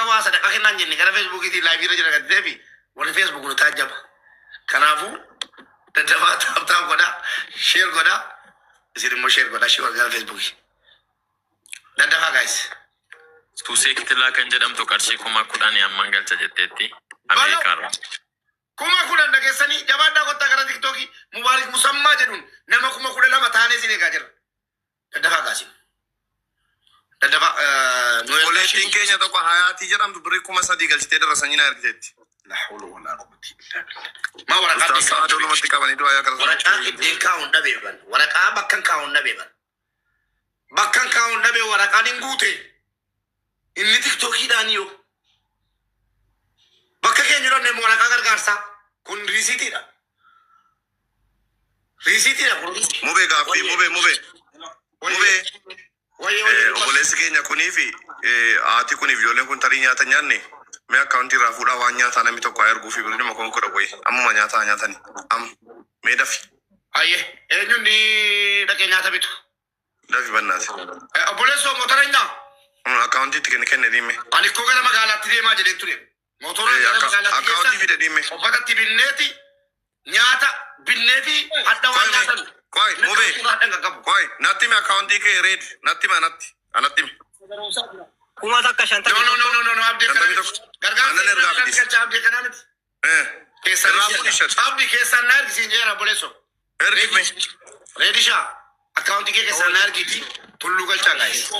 Akka waa sadaqaa kennaan jenne gara Feesbuukiitiin live irra jira kan ta'eef warri Feesbuuk nu taajjaba. Kanaafuu daddafaa tap tap godhaa, share godhaa. Isin immoo share godhaa, share gara Feesbuukii. Daddafaa guys. Suusee Kitilaa kan jedhamtu qarshii 10,000 amman galcha jetteetti Baloo Ameerikaarraa. 10,000 dhageessanii jabaadhaa kottaa gara Tiktookii Mubaarik Musammaa jedhuun nama 12,000 taanee isin eegaa jira. Daddafaa gaasin. Daddafaa nu ergaa Obboleettiin shii. keenya tokko Hayaatii jedhamtu birrii 3,000 galchitee darra sanyii na ergiteetti. La hawla wala quwwata illa billah. Maa waraqaa Ustaaz ittiin kaa'uun Sa'aadoo dhabee. namatti qabanii du'aa yaa kadhatan Waraqaa jechuudha. ittiin kaa'uun dhabee ban. Waraqaa bakkan kaa'uun dhabee ban. Bakkan kaa'uun dhabee waraqaan hin guute. Inni tiktookiidhaan yoo. Bakka keenya dhabne immoo waraqaa gargaarsaa. Kun riisiitiidha. Riisiitiidha kun. Mubee gaaffii Wayyee. mubee mubee Wayyee. mubee Wayyee wayyee dubbadhu. obboleessi keenya kunii fi haati kuniif ijoolleen kun tarii nyaata nyaanne mee akkaawuntii irraa fuudhaa waan nyaataa namni tokko haa erguu fi birrii 10,000 wayii ammuma nyaataa haa nyaatani amma mee dafi Ayyee. Eenyuun ni dhaqee nyaata bitu? dafi bannaati. Obboleessoo motora hin nyaa? Akkaawuntii itti kenne kenne dhiimme. Ani koo gara magaalaatti deemaa jedheen ture. Motoraan gara magaalaatti Akkaawuntii geessan fide dhiimme. uffatatti binneeti nyaata binnee fi hadha waan Qoy mee nyaatan qoy inni mubee akkaawuntii irraa hadhan qaqqabu. qoy natti himi akkaawuntii kee reed natti himi anatti anatti himi. Kuma takka No shantamii no no tokko. no no no abdii akkanaa Shantamii miti. tokko. Gargaarsa Aannan inni ergaa irratti fidis. galcha abdii akkanaa miti. Keessan Irraa si fuudhi erga. shati. Abdii keessaan na ergisiin jeera obboleessoo. Ergif mee. Reedi Reedishaa akkaawuntii kee keessaan na ergiiti tulluu galchaa gaayis.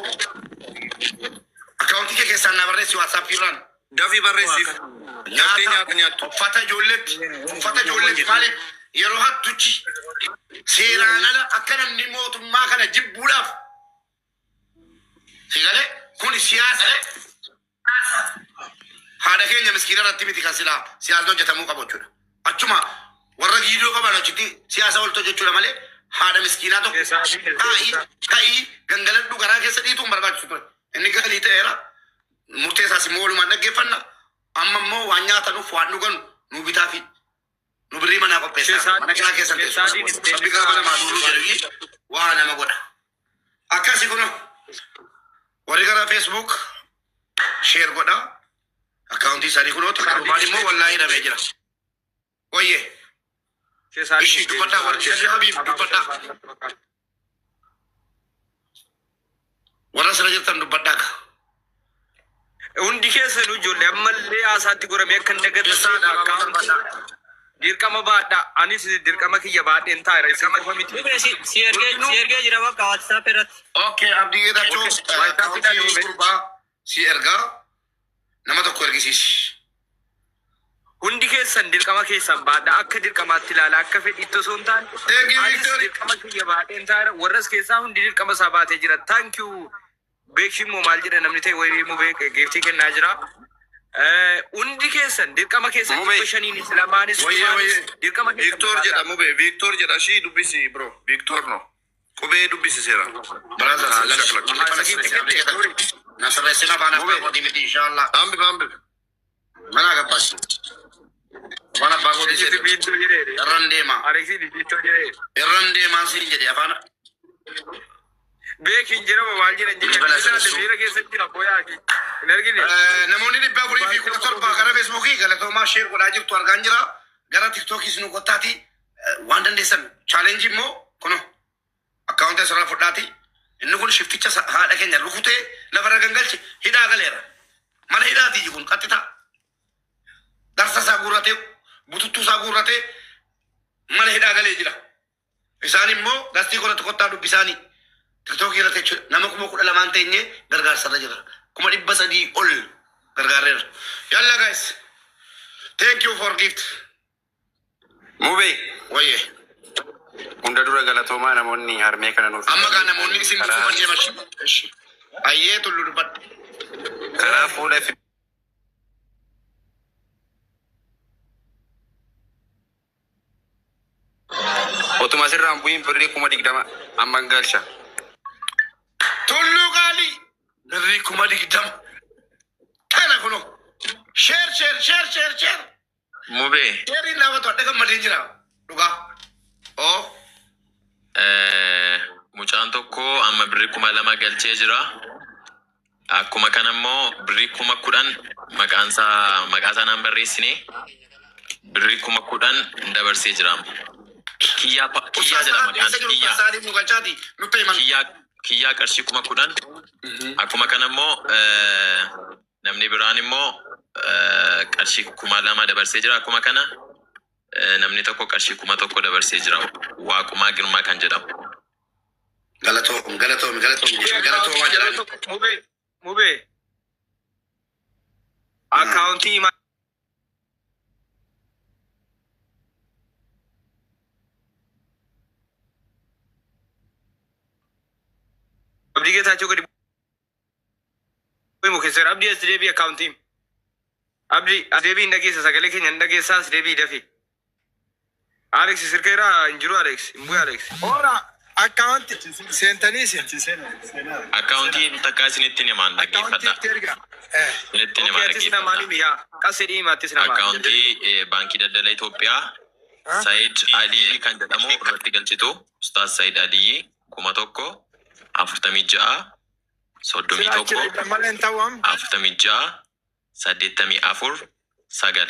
Akkaawuntii kee keessaan na barreessi waatsaappii irraan. Dafii barreessiif. Daftee Nyaata nyaata nyaattu. uffata ijoolleetti uffata ijoolleetti maaliif yeroo hattuchi seeraan ala akka namni mootummaa kana jibbuudhaaf si galee kun siyaasa haadha keenya miskiina irratti miti kan silaa siyaasni hojjetamuu qabu jechuudha. Achuma warra giidoo qaban achitti siyaasa oltu jechuudha malee haadha miskiinaa tokko taa'ii ka'ii gangaladhu garaa keessa dhiituun barbaachisu ture. Inni galii ta'eera. Murtee isaas immoo walumaan dhaggeeffanna. Amma immoo waan nyaatanuuf waan dhuganu nu bitaa fi nu birrii manaa qopheessaa. Mana kiraa keessan teessu. Sabbi gaafa namaa duuluu jedhu waa nama godha. Akkasi kun warri gara Facebook share godha. Akkaawuntii isaanii kunooti. Karumaan immoo wallaahii dhabee jira. Wayyee. Ishi dubbadhaa warri Shadii Habiib dubbadhaa. Warra sira jirtan dubbadhaa ka. Hundi keessanuu ijoollee ammallee haasaatti goramee akka hin dagatamne Keessaadha akkaawuntii dirqama baadhaa. Anis dirqama kiyya baadheen taa'eera isin qofa miti. Mubee si si ergee Hundinuu si ergee jira bakka WhatsApp irratti. Okay, Abdii Geetachoo okay WhatsApp dhaan akkaawuntii hime. gurbaa si ergaa nama tokko ergisiisi. Hundi keessan dirqama keessan baadhaa akka dirqamaatti ilaala akka fedhiitti osoo hin taane Thank you, anis Victory. dirqama kiyya baadheen taa'eera warras keessaa hundi dirqama isaa baatee jira. Thank you. Beeksii immoo maal jedha namni ta'e wayii mubee giiftii kennaa jira. Hundi keessan dirqama keessan Mubee. 500nis lamaanis Wayyee kumaanis wayyee. dirqama keessan Victor jedha baadhaa. mubee Victor jedha ishii dubbisi bro Victor no qubee dubbisi seera. Brother, Ah, lash. shaklak. Maaliif Giiftii sirreessi Abdii kenne Geetachoo? sorry. Na sirreessin afaan abbaa Mubee kootii miti inshallah. ambi ambi. Mana gabbaas. Waan abbaa kootii Eenyutu jedhe. biittuu jedhee Irran deema. Aleksii biittuu jedhee. Irran deemaan siin jedhe afaan Beekin jedhama maal jedhan jedhe Bilbila ilaale sirreessuu. miira keessa jira booyaa hin argine. Namoonni 417 gara Feesbuukii galatoomaa share godhaa jirtu argaan jira. Gara Tiktookiis nu kottaati waan dandeessan chaalenjii immoo kuno akkaawuntii asirraa fudhaati. Inni kun shifticha haadha keenya rukutee lafarra gangalche hidhaa galeera. Mana hidhaati kun qaxxita. Darsa isaa guurratee bututtuu isaa guurratee mana hidhaa galee jira. Isaan immoo gastii godhatu kottaa dubbisaanii. Tiktookii irratti jechuudha. Nama 12,000 teenyee gargaarsa irra jira. 300,000 ol gargaarreerra. Yalla guys. Thank you for gift. Mubee Wayyee. hunda dura galatoomaa namoonni harmee kana nuuf Amma gaa fidanii namoonni ani isin karaa dubbisuufan deema. Ishi. Ayyee tullu dubbadhu. karaa fuula Otuma asirraan bu'iin birrii 20,000 amman galcha. Tulluu qaalii birrii 20,000. Kana kunoo. Share share share share share. Mubee Sheeriin dhaabatu adda gammadee jira. Dhugaa. Oo. mucaan tokko amma birrii 2,000 galchee jira. Akkuma kana immoo birrii 10,000 maqaansaa maqaa isaa naan barreessine birrii 10,000 dabarsee jira. Kiyyaa kiyyaa Ustaaz jedha Salaam maqaan eessa jiru? kiyyaa. Ustaaz Saaliif nu galchaati nutti himan. Kiyyaa kiyyaa qarshii 10,000. Akkuma kana immoo namni biraan immoo qarshii 2,000 dabarsee jira. Akkuma kana namni tokko qarshii 1,000 dabarsee jira. Waaqumaa Girmaa kan jedhamu. Galatoom galatoom galatoom Mubee jechuudha. Galatoomaa akkaawuntii jara jedhaan. tokko mubee mubee akkaawuntii himaa Abdii Geetaachoo gadi bu'u keessatti Abdii as deebii akkaawuntii Abdii as deebii hin dhageessa sagalee keenya hin dhageessaa as deebii dafi. Alex sirkeeraa hin jiru Alex hin bu'e Alex. Ora akkaawunti seentanii isin Akkaawuntii takkaa isinitti himaan akkaawuntii dhaggeeffadha. itti erga. Isinitti Okay himaa atis namaan dhaggeeffadha. himi yaa qasedhii hima atis namaan. Akkaawuntii Baankii Daldala Itoophiyaa Said Aliyyi kan jedhamu irratti galchitu Ustaaz Said Aliyyi 1,000 46 Sila achi 31 dhaqxan malee hin ta'u amma. 46 84 9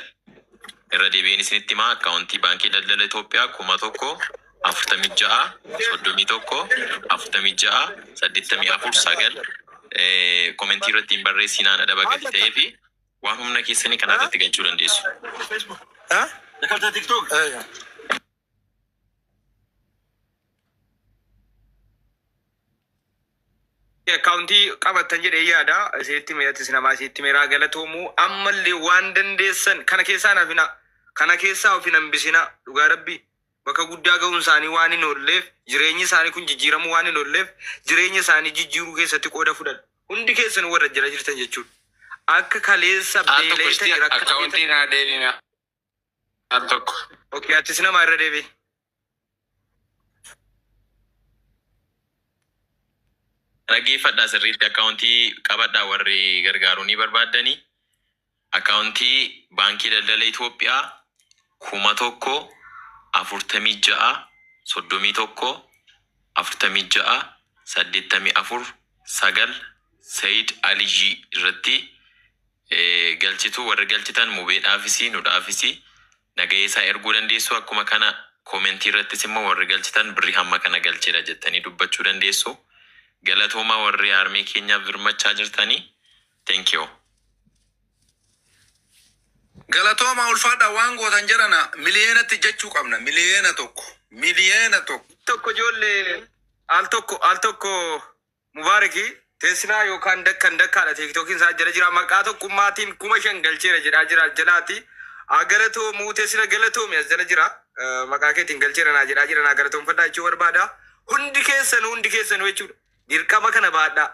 irra deebiin isinitti himaa akkaawuntii Baankii Daldala Itoophiyaa 1,000 46 31 46 84 9 komentii irratti hin barreessinaan adaba gadi ta'ee fi waan humna keessanii kana irratti galchuu dandeessu. Ha? Eh. Akkaawuntii qabattan jedhee yaada isinitti hime atis namaa isinitti himeeraa galatoomuu ammallee waan dandeessan kana keessaa hin hafina kana keessaa of hin hambisina dhugaa rabbi bakka guddaa ga'uun isaanii waan hin oolleef jireenyi isaanii kun jijjiiramuu waan hin oolleef jireenya isaanii jijjiiruu keessatti qooda fudhadha hundi keessan warra jala jirtan jechuudha akka kaleessa Al tokko beela'eetanii isti rakkatanii akkaawuntii naa deebime. Al tokko. Okay atis namaa irra deebi. Dhaggeeffadhaa sirriitti akkaawuntii qabadhaa warri gargaaruu ni barbaaddanii. Akkaawuntii Baankii Daldala Itoophiyaa 1,000 46 31 46 84 9 Said Aliyyi irratti galchitu warri galchitan mubeedhaafisi nudhaafisi nagahee isaa erguu dandeessu akkuma kana komentii irrattis immoo warri galchitan birrii hamma kana galcheedha jettanii dubbachuu dandeessu. Galatoomaa warri harmee keenyaaf birmachaa jirtanii. Thank you. Galatooma ulfaadha waan gootan jedhana miliyeenatti jechuu qabna miliyeena tokko miliyeena tokko. Tokko ijoollee al tokko al tokko Mubaaraki teessinaa yookaan dakkan dakkaadha tiiktookiin isaa jala jira maqaa tokkummaatiin 5,000 galcheera jedhaa jira jalaati. Galatoomuu teessina galatoomi as jala jira maqaa keetiin galcheera naa jedhaa jira naa galatoomfadhaa jechuu barbaada. Hundi keessanuu hundi keessanuu jechuudha. Dirqama kana baadhaa.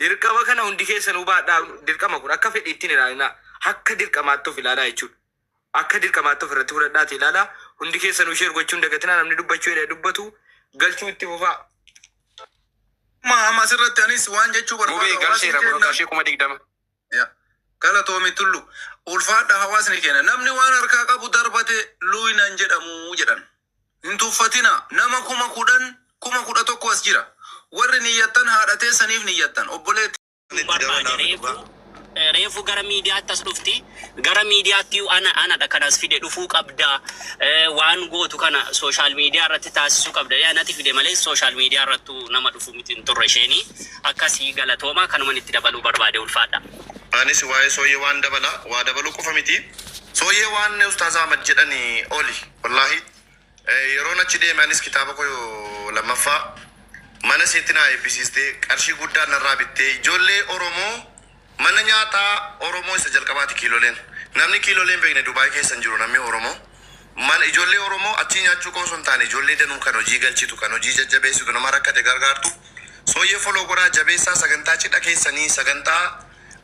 Dirqama kana hundi keessanuu baadhaa. Dirqama kun akka fedhiitti hin ilaalinaa. Akka dirqamaatti of ilaalaa jechuudha. Akka dirqamaatti of irratti fudhadhaati ilaalaa. Hundi keessanuu share gochuun dagatinaa namni dubbachuu jedhee dubbatu galchuu itti fufaa. Ma amma asirratti anis waan jechuu Mubee barbaadu hawaasni galcheera bro keenya. qarshii 20,000. Ya. Galatoomi tullu ulfaadha hawaasni keenya namni waan harkaa qabu darbate luuyinan jedhamu jedhan. Hin tuffatina nama 10,000 11,000 as jira. Warri niyyattan haadha teessaniif niyyattan obboleetti. Itti barbaade dabalaaf reefu dhugaa. reefu gara miidiyaatti as dhufti gara miidiyaatti ana anadha kanas fide dhufuu qabda waan gootu kana sooshaal miidiyaa irratti taasisuu qabda anati fide malee sooshaal miidiyaa irrattu nama dhufu miti hin turre isheenii akkasii galatoomaa kanuman itti dabaluu barbaade ulfaadha. Anis waa'ee sooyyee waan dabala waa dabaluu qofa miti. Sooyyee waan Ustaaz Ahmad jedhani oli wallaahi yeroon achi deeme anis kitaaba koo lammaffaa mana isheetti naa eebbisiistee qarshii guddaa narraa bittee ijoollee Oromoo mana nyaataa Oromoo isa jalqabaati kiiloleen. Namni kiiloleen beekne Dubaay keessa hin jiru namni Oromoo. Mana ijoollee Oromoo achii nyaachuu qofa osoo hin taane ijoollee danuu kan hojii galchitu kan hojii jajjabeessitu nama rakkate gargaartu. Sooyyee foloo godhaa jabeessaa sagantaa cidha keessanii sagantaa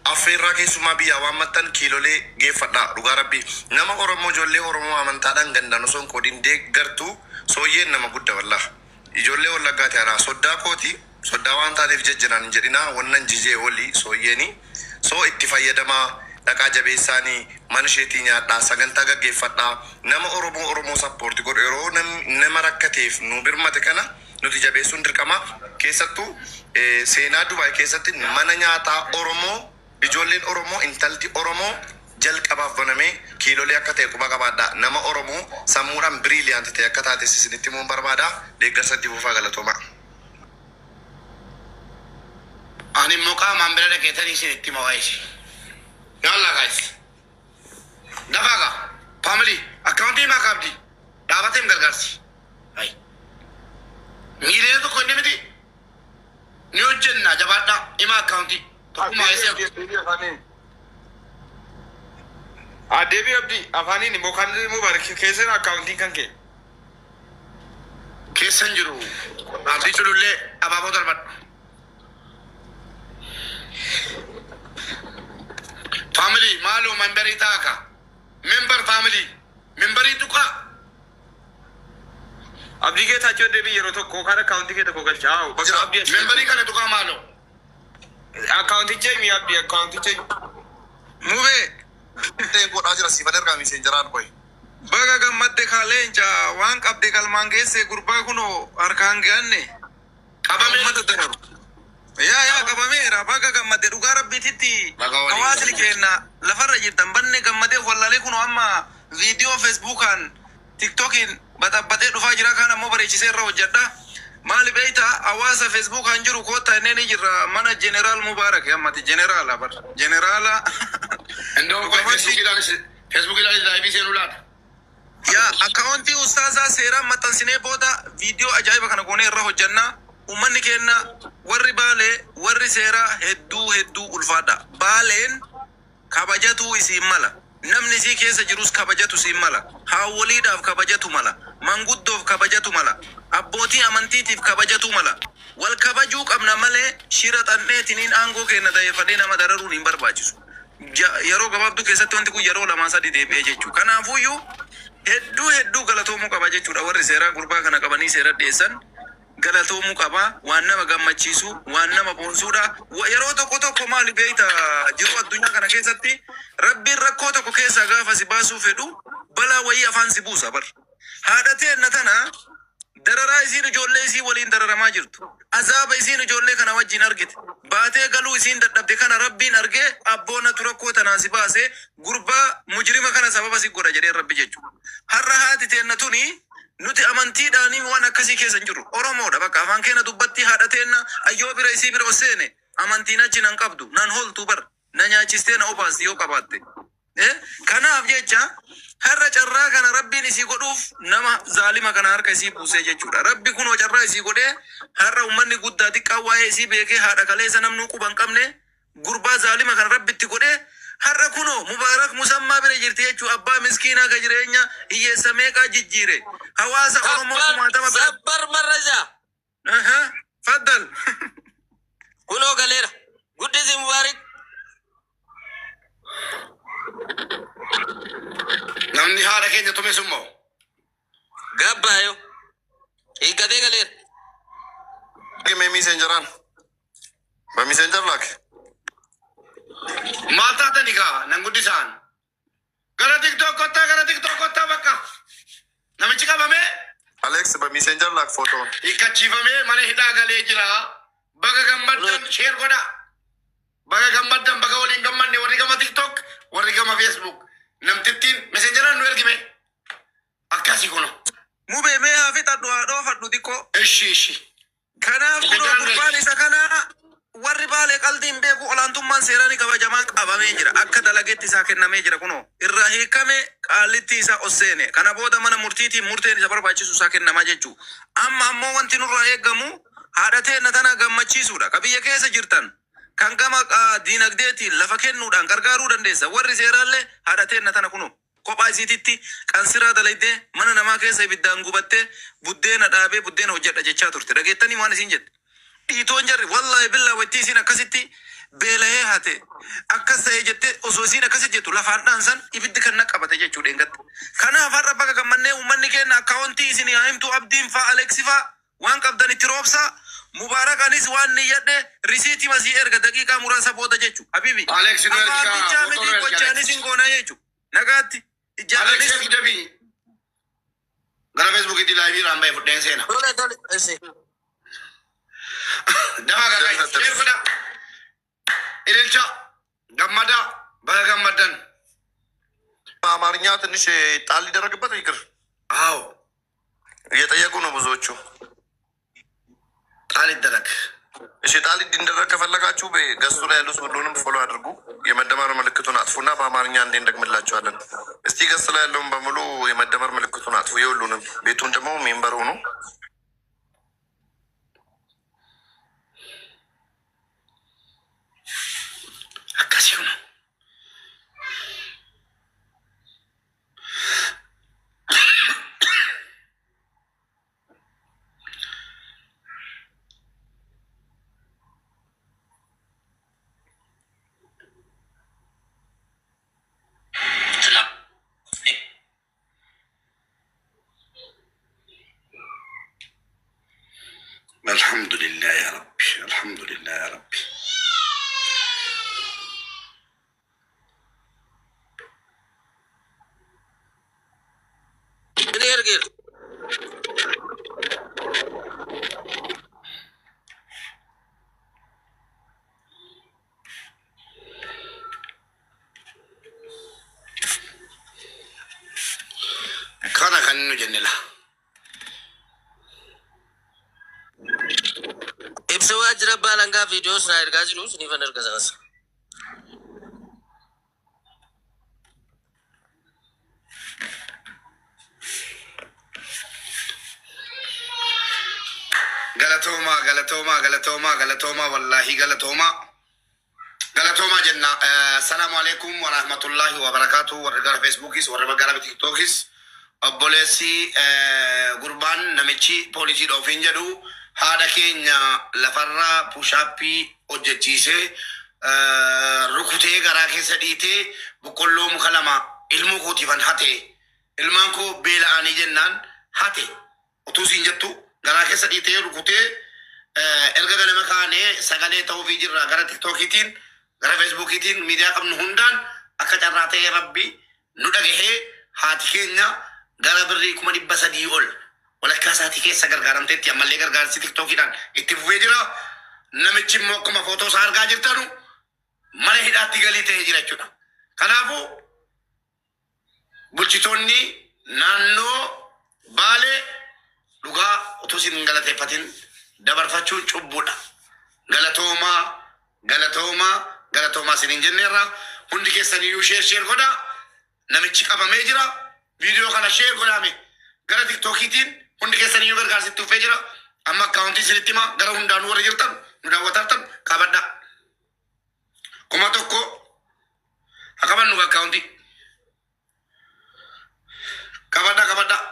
affeerraa keessumaa biyyaa waan maxxan kiilolee geeffadhaa dhugaa rabbii nama Oromoo ijoollee Oromoo amantaadhaan gandaan osoo hin qoodin deeggartu sooyyeen nama gudda wallah. Ijoollee wallaggaati anaa soddaa kooti soddaa waan taateef jejjenaan hin jedhinaa wannan jijee oli sooyyeeni soo itti fayyadamaa dhaqaa jabeessaanii mana isheetii nyaadhaa sagantaa gaggeeffadhaa nama Oromoo Oromoo sappoorti godhu yeroo nama rakkateef nu birmate kana Nuti jabeessuun dirqama. Keessattuu seenaa Dubaay keessatti mana nyaataa Oromoo, ijoolleen Oromoo, intalti Oromoo jalqabaaf banamee kiilolee akka ta'e quba qabaadha. Nama Oromoo sammuudhaan brilliant ta'e akka taate isinitti himuun barbaada. Deeggarsa itti fufaa, galatoomaa. Ani immoo qaamaan bira dhaqeetanii isinitti hima waa'ee ishee. Yalla guys. Dafaa gaa. Family akkaawuntii himaa qabdi. Dhaabatee hin gargaarsi. Hai. 1 million inni miti. Ni hojjenna, jabaadhaa. Himaa akkaawuntii. Tokkummaa eessa. Adeebi Abdii afaaniin immoo kan Mubaarak keessan akkaawuntiin kan kee. Keessan jiru. Abdii culullee abaaboo darbadhu. Family maaloo memberii taaka. Member family. Memberii tuqaa. Abdii Geetaachoo deebii yeroo tokko kan akkaawuntii kee tokko galcha. Haa bakka Abdii achi. Memberii kana tuqaa maaloo. Akkaawunticha himi Abdii, akkaawunticha himi. Mubee. Ta'e godhaa jira, siifan ergaa miseenjaraan boy. Baga gammadde kaaleenca waan qabde galmaan geesse, gurbaa kunoo harkaan gaanne. Qabamee. Uummata dararu. Yaa qabameera, baga gammadde dhugaa rabbiititti. Baga waliin hawaasni keenya lafarra jirtan banne gammadee wallaalee kunoo amma viidiyoo Feesbuukaan Tiktookiin baxabbaxee dhufaa jira, kaan ammoo bareechisee irra hojjedha. Maali beeyta, hawaasa Feesbuukaan jiru koottaa inni ni jirra mana Jeneraal Mubaarak ammati jeneraala bar jeneraala. እንደውም ቆይ Feesbuukiidhaanis live seenuu laata. Yaa akkaawuntii ustaazaa seeraan maxxansinee booda viidiyoo ajaa'iba kana goonee irra hojjannaa. Uummanni keenya warri Baalee, warri seeraa, hedduu hedduu ulfaadha. Baaleen kabajatuu isiin mala. Namni isii keessa jirus kabajatu isiin mala. Haawwoliidhaaf kabajatu mala. Manguddoof kabajatu mala. Abbootii amantiitiif kabajatu mala. Wal kabajuu qabna malee shira xanneetiniin aangoo keenya dayeeffannee nama dararuun hin barbaachisu. Yeroo gabaabduu keessatti wanti kun yeroo lamaa sadi deebi'ee jechuudha. Kanaafuyyuu hedduu hedduu galatoomuu qaba jechuudha, warri seeraa gurbaa kana qabanii seera dhiyeessan galatoomuu qaba. Waan nama gammachiisu, waan nama boonsuudha. Yeroo tokko tokko maali beeyta, jiru addunyaa kana keessatti rabbiin rakkoo tokko keessaa gaafa si baasuu fedhu balaa wayii afaan si buusa bar. Haadha teenna tana dararaa isiin ijoollee isii waliin dararamaa jirtu, azaaba isiin ijoollee kana wajjin argite, baatee galuu isiin dadhabde kana rabbiin argee abboonatu rakkoo tanaa si baase, gurbaa mujrima kana sababa si godha jedhee rabbi jechuudha. Har'a haati teenna tuni nuti amantiidhaanii waan akkasii keessa hin jirru. Oromoodha, bakka afaan keenya dubbatti. Haadha teenna ayyoo bira isii bira ol seene amantiin achi nan qabdu nan holtu bar, na nyaachistee na obaasti yoo qabaatte. Kanaaf jecha har'a carraa kana rabbiin isii godhuuf nama zaalima kana harka isii buusee jechuudha. Rabbi kunoo carraa isii godhee har'a uummanni guddaa xiqqaa waa'ee isii beekee, haadha kaleessa namnuu quba hin qabne gurbaa zaalima kana rabbitti godhee har'a kunoo Mubaarak Musammaa bira jirti jechuu, abbaa miskiinaa ka jireenya hiyyeessa meeqaa jijjiire, hawaasa Oromoo kumaatama bira. ሰበር መረጃ. Aha, faddal. Kunoo galeera. Guddisi Mubaarik. Namni haadha keenya tume sun moo? Gabbaayo. Hiikkatee galeera. Mee messengeraan. Ba messenger laak. Maal taatani gaa nan guddisaan? Gara TikTok kottaa, gara TikTok kottaa bakka. Namichi qabamee Alex, ba messenger laak footoon. hiikkachiifamee mana hidhaa galee jira. Baga gammaddan, share godha. Baga gammaddan, baga waliin gammanne, warri gama TikTok, warri gama Facebook. Namtittiin messengeraan nu ergime. Akkasii kuno. Mubee mee haa fixadhu, haa dhoofadhu xiqqoo. Ishi ishi. Kanaaf kunoo gurbaan isa kana warri Baalee qaldiin beeku, olaantummaan seeraa ni kabajamaa, qabamee jira. Akka dalageetti isaa kennamee jira kunoo. Irraa hiikame, qaalitti isaa ol seene. Kana booda mana murtiitiin murteen isa barbaachisu isaa kennamaa jechuu. Amma ammoo wanti nurraa eeggamu haadha teenna tana gammachiisuudha. Ka biyya keessa jirtan kan gama diinagdeetiin lafa kennuudhaan gargaaruu dandeessa. Warri seeraallee haadha teenna tana kunoo kophaa isiititti qansiraa dalaydee mana namaa keessa ibiddaan gubattee buddeena dhaabee buddeena hojjedha jechaa turte. Dhageettanii waan isiin jette. Dhiitoon jarri wallaahi billaa waytii isiin akkasitti beela'ee hate akkas ta'ee jettee, osoo isiin akkasi jettu lafaan dhaansan ibiddi kan naqqabate jechuu dheengatte. Kanaaf har'a baga gammannee, uummanni keenya akkaawuntii isin haa himtu, Abdiin faa, Aleksi faa, waan qabdan itti roobsaa. Mubaarak, anis waan niyyadhe risiitii masii erga daqiiqaa muraasa booda jechu. Habibi. Alex nu ergaa, Afaan bichaa footoo nu miti ergi, gochaanis Alex. hin goonaa jechu. Nagaatti. Alex Ijaanis ergi dabii. Gara Facebookitti live irraan bahe fudheen seena. Tole tole. Isi. Dafaa gagaa share godhaa. Ililcha gammadaa baga gammaddan. በአማርኛ ትንሽ ጣል ሊደረግበት ይቅር። አዎ እየጠየቁ ነው ብዙዎቹ። ጣል ይደረግ። እሺ ጣል እንዲደረግ ከፈለጋችሁ ገጹ ላይ ያሉት ሁሉንም follow አድርጉ። የመደመር ምልክቱን አጥፉና በአማርኛ እንዴ እንደግምላቸዋለን። እስቲ ገጽ ላይ ያለውን በሙሉ የመደመር ምልክቱን አጥፉ፣ የሁሉንም ቤቱን ደግሞ member ሆኑ። Akkasii ነው። አልሐምዱሊላህ ያ ረቢ፣ አልሐምዱሊላህ ያ ረቢ። Inni ergeera. Kana kan nu jenne la. Ibsa waajjira baalangaa viidiyoos naa ergaa jiru siniifan erga sanas. Galatoomaa, galatoomaa, galatoomaa, galatoomaa, wallaahi galatoomaa. Galatoomaa jenna. Salaamu alaikum wa rahmatullahi wa barakaatu. Warri gara Feesbuukis, warri gara Tiktookis. Obboleessi gurbaan namichi poolisii dhoofiin jedhu haadha keenya lafarraa push-upii hojjechiisee rukutee garaa keessa dhiitee boqqolloo muka lama ilmoo kootiifan hate. Ilmaan koo beela'anii jennaan hate. Utuu siin jettu garaa keessa dhiitee rukutee erga ganama kaanee sagalee ta'uufii jirra gara Tiktookiitiin gara Feesbuukiitiin miidiyaa qabnu hundaan akka carraa ta'ee Rabbi nu dhagahee haati keenya gara birrii 300,000 ol walakkaa isaatii keessa gargaaramteetti ammallee gargaarsi Tiktookiidhaan itti fufee jira. Namichi immoo akkuma footoo isaa argaa jirtanu mana hidhaatti galii ta'ee jira jechuudha. Kanaafuu bulchitoonni naannoo Baalee dhugaa utuu isin hin galateeffatin dabarfachuun cubbuudha. Galatoomaa, galatoomaa, galatoomaa isiniin jenneerra. Hundi keessaniyyuu share share godhaa. Namichi qabamee jira. Viidiyoo kana share godhaame. Gara Tiktookiitiin hundi keessaniyyuu gargaarsi itti fufee jira. Amma akkaawuntii isinitti himaa gara hundaanuu warra jirtan nu daawwatartan qabadhaa. 1000 haa qabannu akkaawuntii. Qabadhaa qabadhaa.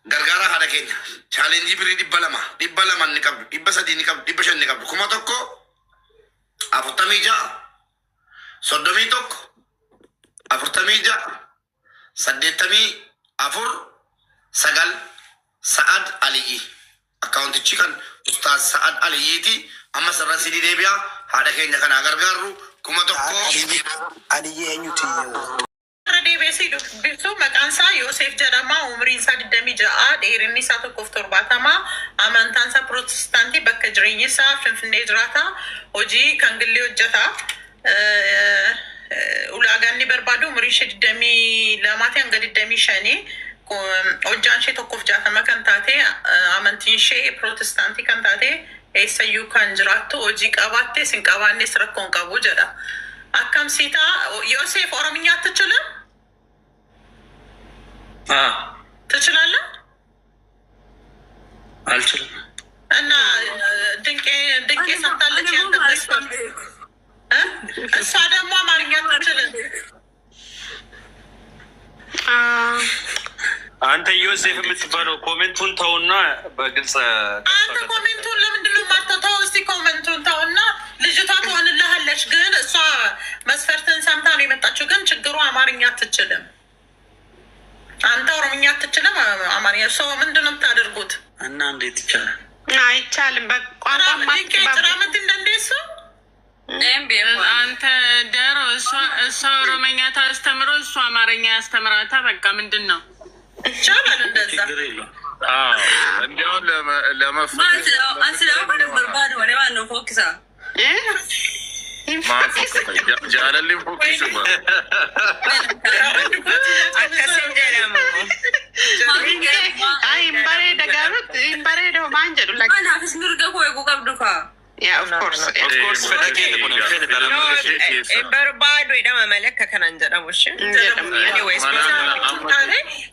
Gargaara haadha keenya. Chaalenjii birrii 200, 200 ni qabdu, 300 ni qabdu, 500 ni qabdu. 1000 46 31 46 84 9 Sa'ad Aliyyi. Akkaawuntichi kan Ustaaz Sa'ad Aliyyiiti. Amma sirra sidii deebi'a. Haadha keenya kanaa gargaarru 1000. Aliyyi eenyuti? Irra deebi'ee si dubbisu maqaan isaa Yoosef jedhama. Umriin isaa 26, dheerinni isaa 1.70, amantaan isaa Pirootestaantii, bakka jireenyi isaa Finfinnee jiraata. Hojii kan gillee hojjeta. Ulaagaan inni barbaadu umrii ishee 22 hanga 25, hojjaan ishee 1.60 kan taate, amantiin ishee Pirootestaantii kan taate, eessayyuu kan jiraattu, hojii qabaattes hin qabaannes rakkoo hin qabu jedha. Akkam siitaa Yoosef Oromiኛ አትችልም? ትችላለህ? አልችልም። እና ድንቄ ድንቄ ሰምታለች ያንተ መስፈርት እ? እሷ ደግሞ አማርኛ አትችልም። አንተ ዮሴፍ የምትባለው comment ኡን ተውና በግልጽ አንተ comment ኡን ለምንድን ነው የማትተው? እስቲ comment ኡን ተውና ልጅቷ ትሆንልሃለች። ግን እሷ መስፈርትን ሰምታ ነው የመጣችው። ግን ችግሩ አማርኛ አትችልም። አንተ ኦሮምኛ አትችልም፣ አማርኛ ሰው ምንድን ነው የምታደርጉት? እና እንዴት ይቻላል? አይቻልም። በቋንቋ ድንቄ ጭራመት እንደንዴሱ አንተ ደሮ እሷ ኦሮመኛ ታስተምሮ እሱ አማርኛ ያስተምራታ። በቃ ምንድን ነው ይቻላል እንደዛ። ችግር የለውም። አዎ እንዲያውም ለመፈቀድ Ansi nama kana barbaadu malee waan nu fokkisa. Maal fokkata? Jaalalli hin fokkisu bara. Akkasin jedhamu. Ay, hin bareeda garuu hin bareeda homaan jedhu lakki. Anaafis mirga koo eeguu qabdu kaa. Yeah, of course. Of course, fedha keeti kun hin fedhe dhala No, mirga ishee keessa. Barbaadu jedhama malee akka kanan jedhamu ishee. Jedhamu. Anyways,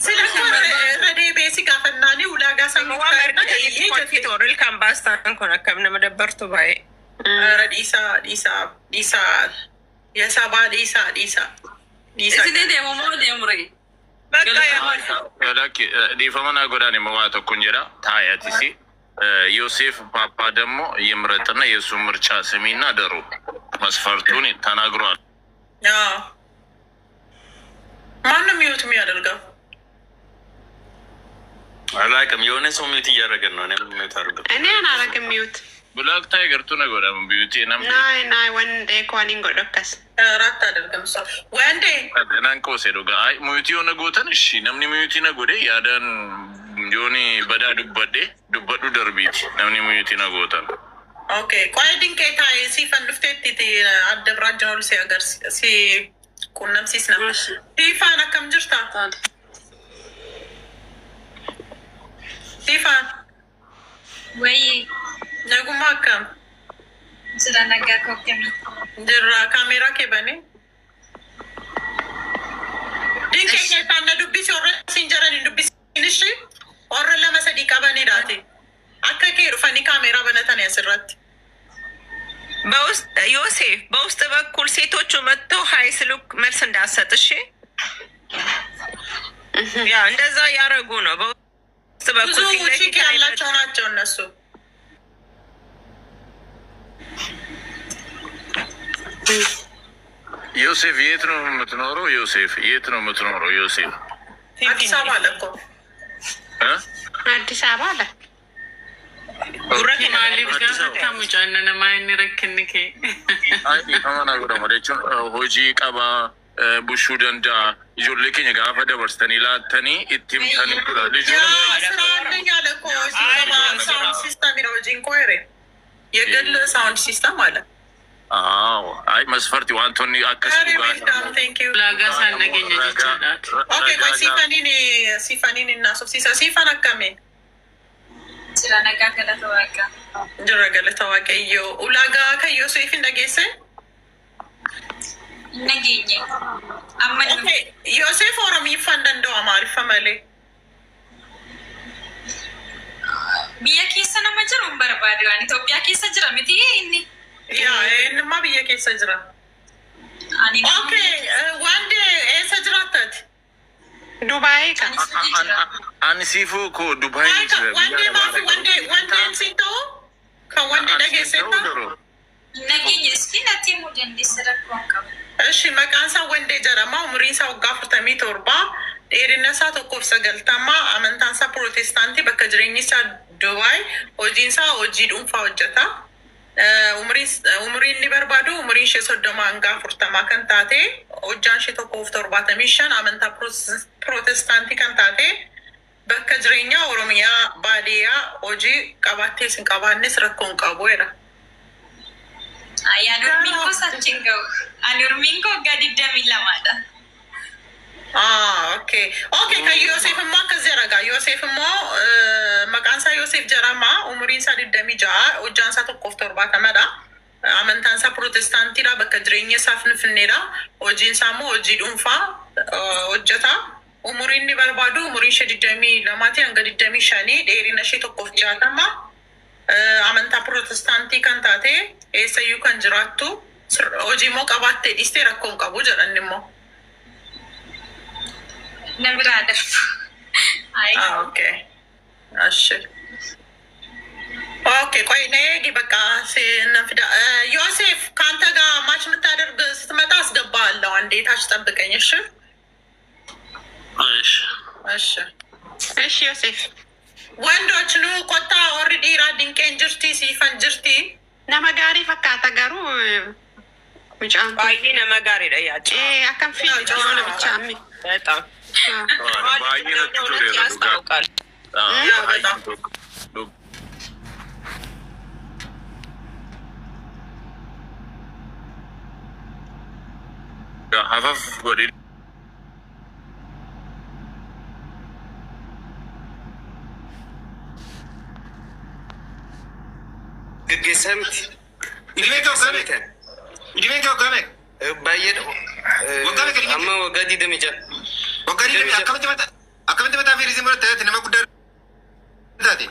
Sila irra deebi'ee si gaafannaani ulaagaa san waan argitanitti kolfitu ilkaan baastaan kun akkam nama dabbartu baay'ee. ኧረ dhiisaa dhiisaa dhiisaa የሰባ dhiisaa dhiisaa dhiisaa. Isinii deemu moo deemu ree? Bakka yaa Lakki, dhiifama naa godhaan immoo waa tokko hin jedha taa'e. ዮሴፍ ፓፓ ደግሞ ይምረጥና የእሱ ምርጫ ስሚና ደሩ መስፈርቱን ተናግሯል። አዎ። ማነው mute የሚያደርገው? አላውቅም። የሆነ ሰው mute እያደረገን ነው። እኔም mute አድርገው። እኔ አላረግም mute። Black Tiger tu na godhama mute nam Naay naay wandee koo ani hin godhu akkas. ኧረ አታደርግም እሷ ወንዴ። Nan qoose dhugaa. Ay, mute yoo na gootan ishi namni mute na godhe yaadaan yooni badaa dubbadhe dubbadhu darbiiti namni mute na gootan. Okay, ቆይ ድንቄ ታዬ ሲፈን dhufteetti adda biraa jiru si agarsi si qunnamsiisna. Siifaan akkam jirta? Siifaan. Wayii. Nagummaa akkam? Sida nagaa koo akkamii? Jirra kaameeraa kee banee. Dinqee keessaan na dubbisi, warra siin jedhan hin dubbisin ishi, warra lama sadii qabaniidhaati. Akka kee dhufanii kaameeraa banatanii asirratti. በውስጥ ዮሴፍ በውስጥ በኩል ሴቶቹ መጥተው hi ስሉክ መልስ እንዳሰጥ እሺ። ያ እንደዛ ያደረጉ ነው። በውስጥ በኩል ብዙ ፊት ለፊት chick ያላቸው ናቸው እነሱ። ዮሴፍ የት ነው የምትኖረው? ዮሴፍ የት ነው የምትኖረው? ዮሴፍ አዲስ አበባ አለ እኮ። እ? አዲስ አበባ አለ። Maaliif gaafataa mucaan namaa inni rakkinni kee? Ay, dhiifama naa godhama jechuun hojii qabaa bushuu danda'a. Ijoollee keenya gaafa dabarsitanii laattanii itti himtanii tura. ያ Ijoolleen ስራ አለኝ አለ እኮ sound system ነው hojiin koo ere የግል sound system አለ። Aaw, ay masfarti wantoonni akkas Very dhugaa. welcome, thank you. Ulaagaa isaan nageenya jechaadhaati. Okay, ቆይ ሲፈኒን እናስofsiisa. Siifan akkami? Jira nagaa galata waaqaa. Jira galata Waaqayyoo. Ulaagaa kan Yoseefin dhageesse? Hin nageenye. Amma Okay, Yoseef Oromiffaa hin danda'u Amaariffa malee. Biyya keessa nama jiru hin barbaadu. Ani Itoophiyaa keessa jira miti inni. Yaa innimmaa biyya keessa jira. Ani Okay, wande eessa jiraattati? Dubaayii kan. Ani siifuu koo Dubaay jira. Wandee maafi wandee wandeen siin ta'u? Kan wandee dhageesseetta? Hin nageenye iski natti himuu dandeessa rakkoo hin qabu. Ishi maqaan isaa Wandee jedhama. Umriin isaa waggaa 47. Dheerina isaa 1.90. Amantaan isaa Pirootestaantii. Bakka jireenyi isaa Dubaay. Hojiin isaa hojii dhuunfaa hojjeta. Umriin inni barbaadu umriin ishee 30 hanga 40 kan taate, hojjaan ishee 1.75, amantaa Pirootestaantii kan taate, bakka jireenyaa Oromiyaa baadiyyaa, hojii qabaattees hin qabaannes rakkoo hin qabu jedha. Ani umriin koo achi hin ga'u. Ani umriin koo waggaa 22dha. Ah, okay. Okay, kan Yoosef immoo akkas jedha gaa. Yoosef immoo maqaan isaa Yoosef jedhama. Umriin isaa 26, hojjaan isaa 1.70dha. Amantaan isaa Pirootestaantiidha. Bakka jireenya isaa Finfinneedha. Hojiin isaa immoo hojii dhuunfaa hojjeta. Umuriin inni barbaadu umuriin ishee 22 hanga 25, dheerina ishee 1.60. Amantaa Pirootestaantii kan taate, eessayyuu kan jiraattu, hojii immoo qabaattee dhiistee rakkoo hin qabu jedha inni immoo. Na biraa darbu. Ah, okay. እሺ okay። ቆይ ነይ በቃ ነፍዳ ዮሴፍ ከአንተ ጋር match የምታደርግ ስትመጣ አስገባለሁ። አንዴ ታች ጠብቀኝ። እሺ እሺ። እሺ። እሺ ዮሴፍ። ወንዶች ኑ kottaa warri dhiiraa Dinqeen jirti, Siifan jirti. Nama gaarii fakkaata garuu mucaan kun. Baay'ee nama gaariidha yaa Ee akkam fiigdi yoona bichaammi. በጣም Baay'ee natti toleera dhugaa. Hafaf godhi. Gaggeessaa miti. Idimee kee waggaa meeqa? Idimee kee waggaa meeqa? Baay'eedha. Waggaa meeqa idimee kee? Amma waggaa 26. Waggaa 20 akkamitti mataa firizii muratte taate nama guddaa taate?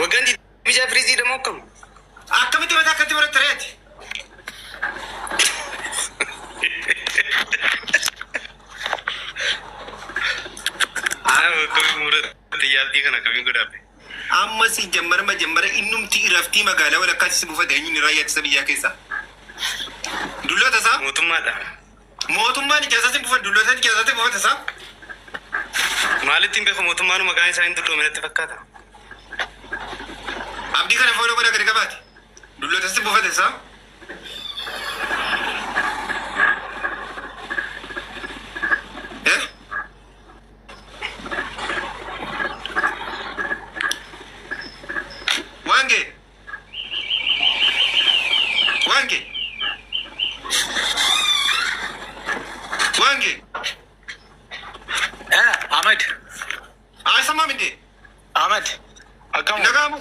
Waggaan 26 firizii dha moo akkam? Akkamitti mataa akkatti muratte reeti? Akkamiin muratte yaabdii kana akkamiin godhabe? Amma si jammara majammara innumti iraftii magaalaa walakkaatti si buufate eenyuun raayyaa ittisa biyyaa keessa? Dulloota isaa? Mootummaadha. Mootummaan ijaarsaa si buufate dulloota ijaarsaa si buufate isaa? Maalitti hin beeku mootummaan maqaan isaa hin dulloome natti fakkaata. Abdii kana fooloo godha gadi qabaate. Dulloota si buufate isaa? Eh? Wange. Wange. Wange. Ahmed. አይሰማም እንዴ? Ahmed. Akkam Nagaamu.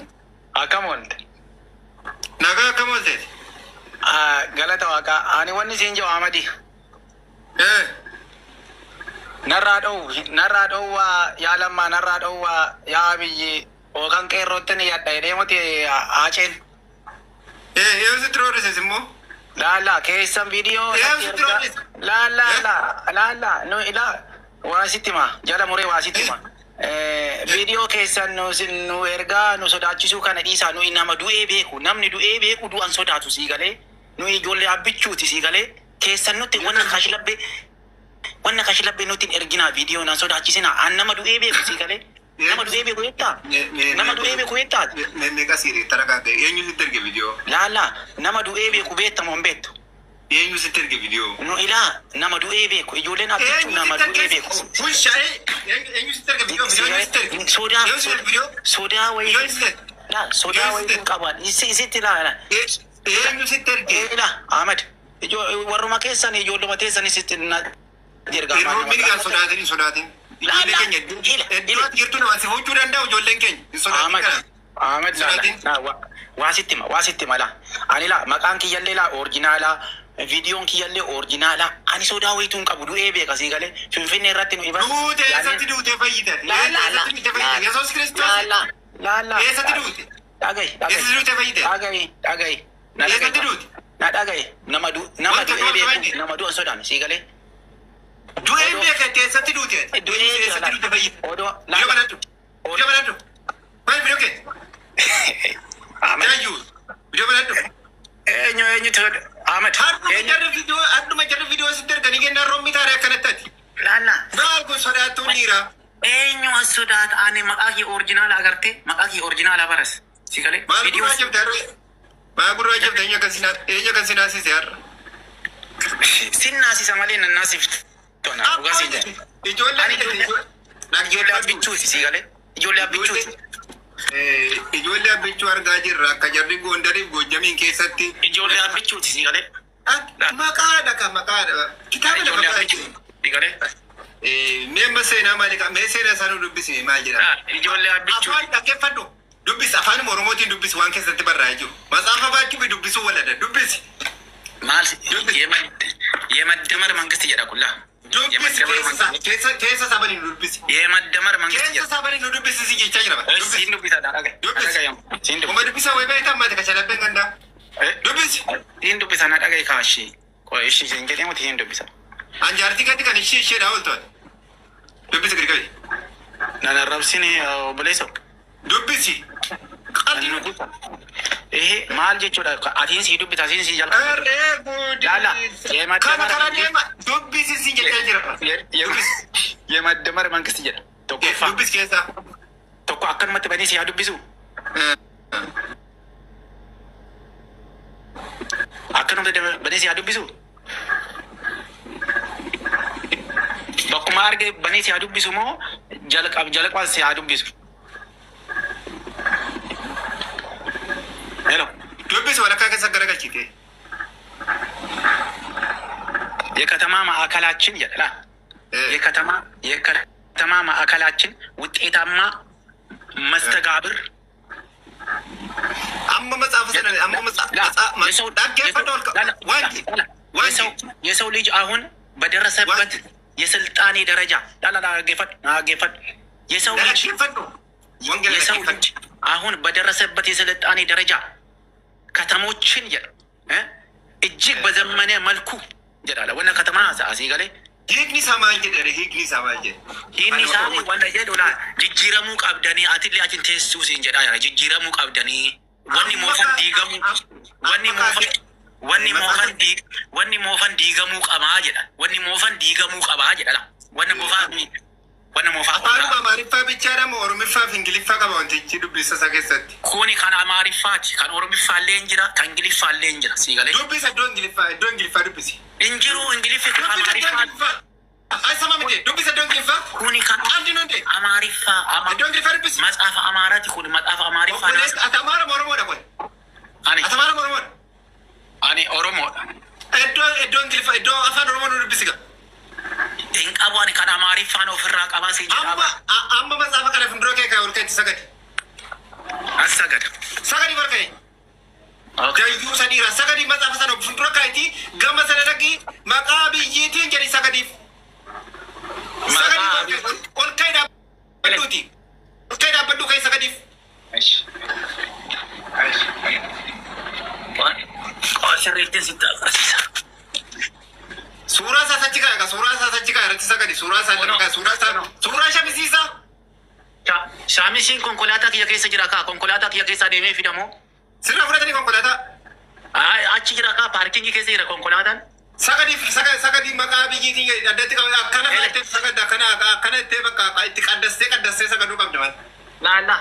Akkam oolte? Nagaa akkam oolteeti? Galata waaqaa. Ani wanni siin jedhu Ahmadi. Narraa dhoowwu narraa dhoowwaa yaa Lammaa narraa dhoowwaa yaa Abiyyi yookaan qeerrootti ni yadda jedhee miti Haaceen. Yoo sitti roorrises immoo? Laala keessan viidiyoo. Yoo sitti roorrise? Laala laala nu ilaa waa sitti hima jala muree waa sitti hima. Viidiyoo keessan nu nu ergaa nu sodaachisuu kana dhiisaa nu nama du'ee beeku namni du'ee beeku du'an sodaatu sii galee nu ijoollee abbichuuti sii galee keessan nutti wanna kashlabbee nutti hin erginaa viidiyoo nan sodaachisinaa an nama du'ee beeku sii galee nama du'ee beeku jettaa nama du'ee beeku jettaa Meeqa siire tarakaate eenyu sitti erge viidiyoo? Laala nama du'ee beeku beektamu hin beektu. Eenyu sitti erge viidiyoo? Nu ilaa nama du'ee beeku ijoolleen abbichuu nama du'ee beeku. Kun shaa'ee eenyu sitti erge viidiyoo? Viidiyoo sitti erge? Sodaa Eenyu sitti erge viidiyoo? sodaa wayii Viidiyoo sitti erge? laa sodaa wayii qaban isitti laa Eenyu sitti erge? Ilaa Ahmed warruma keessan ijoolluma teessan isitti na ergaa Yeroo mini kan sodaatin hin sodaatin. Ijoollee keenya iddoo ati jirtu nama si fuuchuu danda'u ijoolleen keenya hin sodaatin kana. Ahmed laa waa sitti hima waa sitti hima laa ani laa maqaan kiyyallee laa orijinaalaa viidiyoon kiyyallee orijinaalaa ani sodaa wayituu hin qabu du'ee beeka sii galee Finfinnee irratti nu iba. Duute eessatti duutee fayyite? Eessatti duutee fayyite? Yesuus Kiristoos. Laa laa Eessatti duute? Dhagahi dhagahi. Eessatti duutee fayyite? Dhagahi dhagahi. Na Eessatti duute? Na dhagahi nama nama Wanta du'ee du'e beeku nama du'a sodaan sii galee. Du'ee beekate eessatti duute? Du'ee Eessatti duute fayyite? Odoo Viidiyoo banadhu. Viidiyoo banadhu. Maal viidiyoo kee? Jaayyuu. Viidiyoo banadhu. Eenyu eenyutu Ahmed. Har'uma jarri viidiyoo sitti erganii kennaan roommi taaree akkanatti ati. Laala. Maal kun sodaattuun dhiiraa? Eenyu as sodaata ani maqaa kee orijinaala agartee maqaa kee orijinaala baras si galee. Maal gurraa jabde har'a? Maal gurraa jabde eenyu akkan sinaa eenyu akkan sinaasise har'a? Sin naasisa malee nan naasiftu. Dhugaa siin jedha. Ijoollee Ijoollee abbichuuti si galee. Ijoollee abbichuuti. Ijoollee abbichuu argaa jirra akka jarri Gondariif Goojjamiin keessatti. Ijoollee abbichuuti si galee. Maqaadha ka maqaadha. Kitaaba lafa Ijoollee kaa'e. Si galee. Mee amma seenaa maali qaba? Mee seenaa isaa nu dubbisi maal jedhama? Ijoollee abbichuuti. Afaan dhaggeeffadhu. Dubbisi afaan Oromootiin dubbisi waan keessatti barraa'ee jiru. Matsaafa baachuu fi dubbisuu walada dubbisi. Maal የመደመር መንግስት jedha kun laa. Dubbisi keessa keessa isaa bani nu dubbisi. የመደመር መንግስት Keessa isaa bani nu dubbisi si jechaa jira. Siin dubbisa dhagaye. Dubbisi. Kuma dubbisa wayi beektaa maati kashalabbeen gandaa. Dubbisi. Siin dubbisa na dhagaye kaashii. Qoy ishii siin jedhee muti siin dubbisa. Anjaartii gadi kan ishee isheedhaa ooltu. Dubbisi gadi qabi. Nan arrabsini obboleessa. Dubbisi. ይሄ maal jechuudha atiin sii dubbisa asiin sii jalqaba. Laala Kana karaa deema dubbisi siin jechaa jira. የመደመር መንግስት jedha. Tokkoffaa. Dubbisi keessaa. Tokko akkanumatti banii si haa dubbisu. Akkanumatti banii si haa dubbisu. Akkuma arge banee si haa dubbisu moo jalqab jalqaba si haa dubbisu? Hello. Dubbisu walakkaa keessa garagalchite. የከተማ ማዕከላችን jedha የከተማ ማዕከላችን ውጤታማ መስተጋብር amma መጽሐፍ sana amma የሰው ልጅ አሁን በደረሰበት የስልጣኔ ደረጃ ላላ ጌፈድ የሰው ልጅ አሁን በደረሰበት የስልጣኔ ደረጃ ከተሞችን jedha እጅግ በዘመነ መልኩ jedha wanna ከተማ asii galee Hiikni isaa maal jedhe? Hiikni isaa maal jedhe? Hiikni isaa wanta jedhu laa jijjiiramuu qabdanii atillee atin teessuu siin jedhaa jira jijjiiramuu qabdanii wanni moofan diigamuu wanni moofan diigamuu qabaa jedha wanni moofan diigamuu qabaa jedha la wanni moofaa wanni moofaa. Afaanuma Amaariffaa bichaadha moo Oromiffaa fi Ingiliffaa qaba wantichi dubbisa isaa keessatti? Kuni kan Amaariffaati, kan Oromiffaallee hin jira, kan Ingiliffaallee hin jira, sii galee. Dubbisa iddoo Ingiliffaa, iddoo Ingiliffaa dubbisi. Hin jiru Ingiliffi kan Amaariffaa. Asama miti, dubbisa iddoo Ingiliffaa. Kuni kan Amaariffaa. Iddoo Ingiliffaa dubbisi. Matsaafa Amaaraati kun, matsaafa Amaariffaa. Obboleessi ati Amaara moo Oromoodha kun? Ani. Ati Amaara moo Oromoodha? Ani Oromoodha. Iddoo Ingiliffaa, iddoo afaan Oromoo nu dubbisi gaa. Hin qabu, ani kan Amaariffaan ofirraa qabaa siin jedha. Amma matsaafa kana fuuldura kee kaa'e, ol ka'etti sagadi. As sagada. Sagadi ol ka'e. Dayyuu sadiira sagadi, matsaafa sana fuuldura kaa'itii gama sana dhaqii maqaa biyyiitiin jedhi sagadiif. Sagadi ol ka'e dhaabbadhuuti. Ol ka'e dhaabbadhu ka'e sagadiif. Sirriittiin sitti agarsiisa. Suuraa isaa achi kaa'a, suuraa isaa achi kaa'a, irratti sagadi, suuraa isaa lafa kaa'a, suuraa isaa, suuraa shamisiisaa. Shaamisiin konkolaataa kiyya keessa jira kaa, konkolaataa kiyya keessa deemee fidamoo. Sirraa fudhatanii konkolaataa. Achi jira kaa, paarkingii keessa jira konkolaataan. Sagadiif sagadi maqaa biyyiitiin addatti qaba akkana fudhattee sagada, akkana akkana ittee bakka itti qaddastee qaddastee sagaduu qabda maal. Laalla.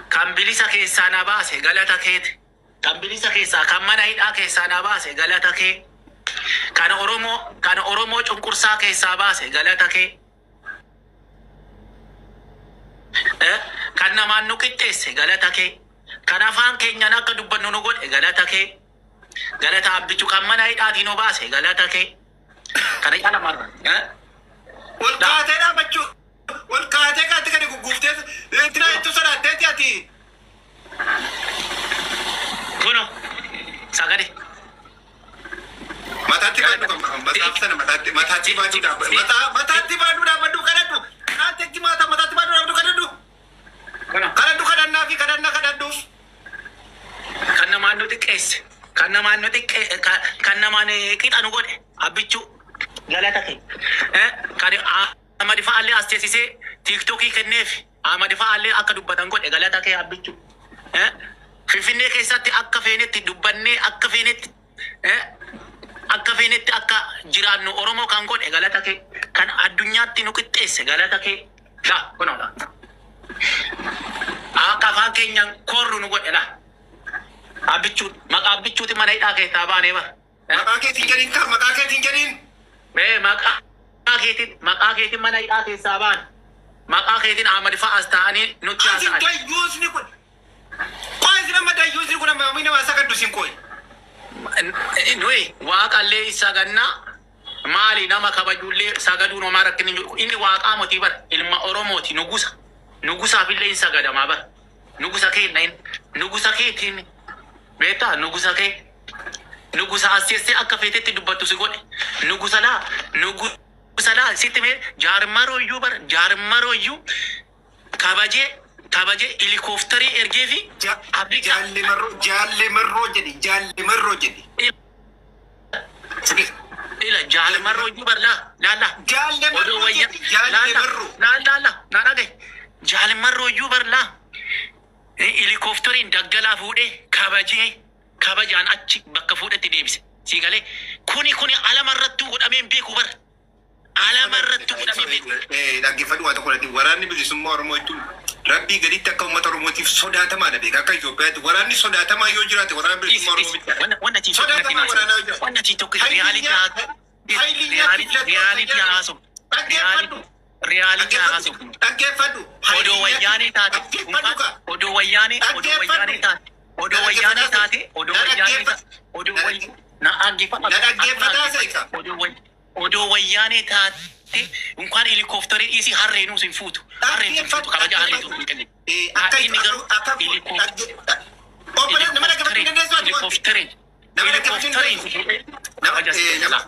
Kan bilisa keessaa na baase galata keeti. Kan bilisa keessaa, kan mana hidhaa keessaa na baase galata kee. Kan Oromoo cunqursaa keessaa baase galata kee. Kan namaan nu qixxeesse galata kee. Kan afaan keenyaan akka dubbannu nu godhe galata kee. Galata abbichu, kan mana hidhaatii nu baase galata kee. Kana caala maal? Ol kaatee dhaabbachuu. Ol kaatee kaatti gadi gugguuftee intina ittu sodaatteeti ati. Kuno sagade. Mataatti baaduu kan mataaf sana mataatti baaduu dhaabbadhu. Mataatti baaduu dhaabbadhu, kadhadhu. Kaatteetti mataatti baaduu dhaabbadhu, kadhadhu. Kadhadhu, kadhannaa fi kadhannaa kadhadhuuf. Kan namaan nu xiqqeesse. Kan namaan nu xiqqee, kan namaan qixa nu godhe abbichuu galata kee. Kan Ahmad fa'aallee as teessisee tiiktookii kenneef, Ahmad fa'aallee akka dubbatan godhe galata kee abbichuu. Finfinnee keessatti akka feenetti dubbannee akka feenetti akka jiraannu Oromoo kan godhe galata kee. Kan addunyaatti nu qixxeesse galata kee. Laa kunoodha. Akka afaan keenyaan korru nu godhe laa. Abbichuu, maqaa abbichuuti mana hidhaa keessaa baanee bara. Maqaa keetiin jedhiin kaa, maqaa keetiin jedhiin. Mee maqaa keetiin mana hidhaa keessaa baane. Maqaa keetiin Ahmad fa'a as ta'anii nutti Asin haasa'an. Dayyuusni kun. Qoy, isin amma dayyuusni kun amma nama sagaddu sin qoy. Nuyi waaqallee sagannaa, maali, nama kabajullee sagaduun homaa rakkinni hin jiru. Inni waaqaa motii bara, ilma Oromooti, nugusa. Nugusaafillee hin sagadamaa bara. Nugusa keenya inni nugusa keetiin beektaa, nugusa kee. Nugusa as teessee akka feetetti dubbattu si godhe. Nugusa laa, nugusa laa, sitti mee jaarmarooyyuu bara, jaarmarooyyuu kabajee kabajee helikoophtarii ergee fi Jaalle marroo, jaalle marroo jedhi, jaalle marroo jedhi. Ila jaalmarrooyyuu bara, laa laa laa. Jaalle marroo jedhi, jaalle marroo. Laa laa laa, naa dhagaye. Jaalmarrooyyuu bara laa. Helikoophteriin daggalaa fuudhee kabajee kabajaan achi bakka fuudhetti deebise. Sii galee, kuni alamarrattuu godhamee hin beeku bara. Alamarrattuu godhamee hin beeku. Dhaggeeffadhu, waa tokko irratti waraanni bilisummaa Oromoo jechuun rabbii gaditti akka uummata Oromootiif sodaatamaadha, beeka, akka Itoophiyaatti waraanni sodaatamaa yoo jiraate waraana bilisummaa Oromoo bicha. Wanna tii Sodaatamaa waraanaa yoo jiraate. Wanna tii tokko reality haasawu. Dhaggeeffadhu. Reality haasofnu. Dhaggeeffadhu. Odoo wayyaanee taate, odoo wayyaanee, odoo wayyaanee taate, odoo wayyaanee taate, odoo wayyaanee taate, odoo wayyaanee na dhaggeeffadhu. Na dhaggeeffataa seeka. Odoo wayyaanee taate እንኳን helikooftara dhiisii harreenuu sin fuutu. Harreen sin fuutu, kabaja harreetu hin kennin. Inni garuu Nama dhaggeeffachuu hin dandeessu ati wanti. Nama dhaggeeffachuu hin dandeessu. Nama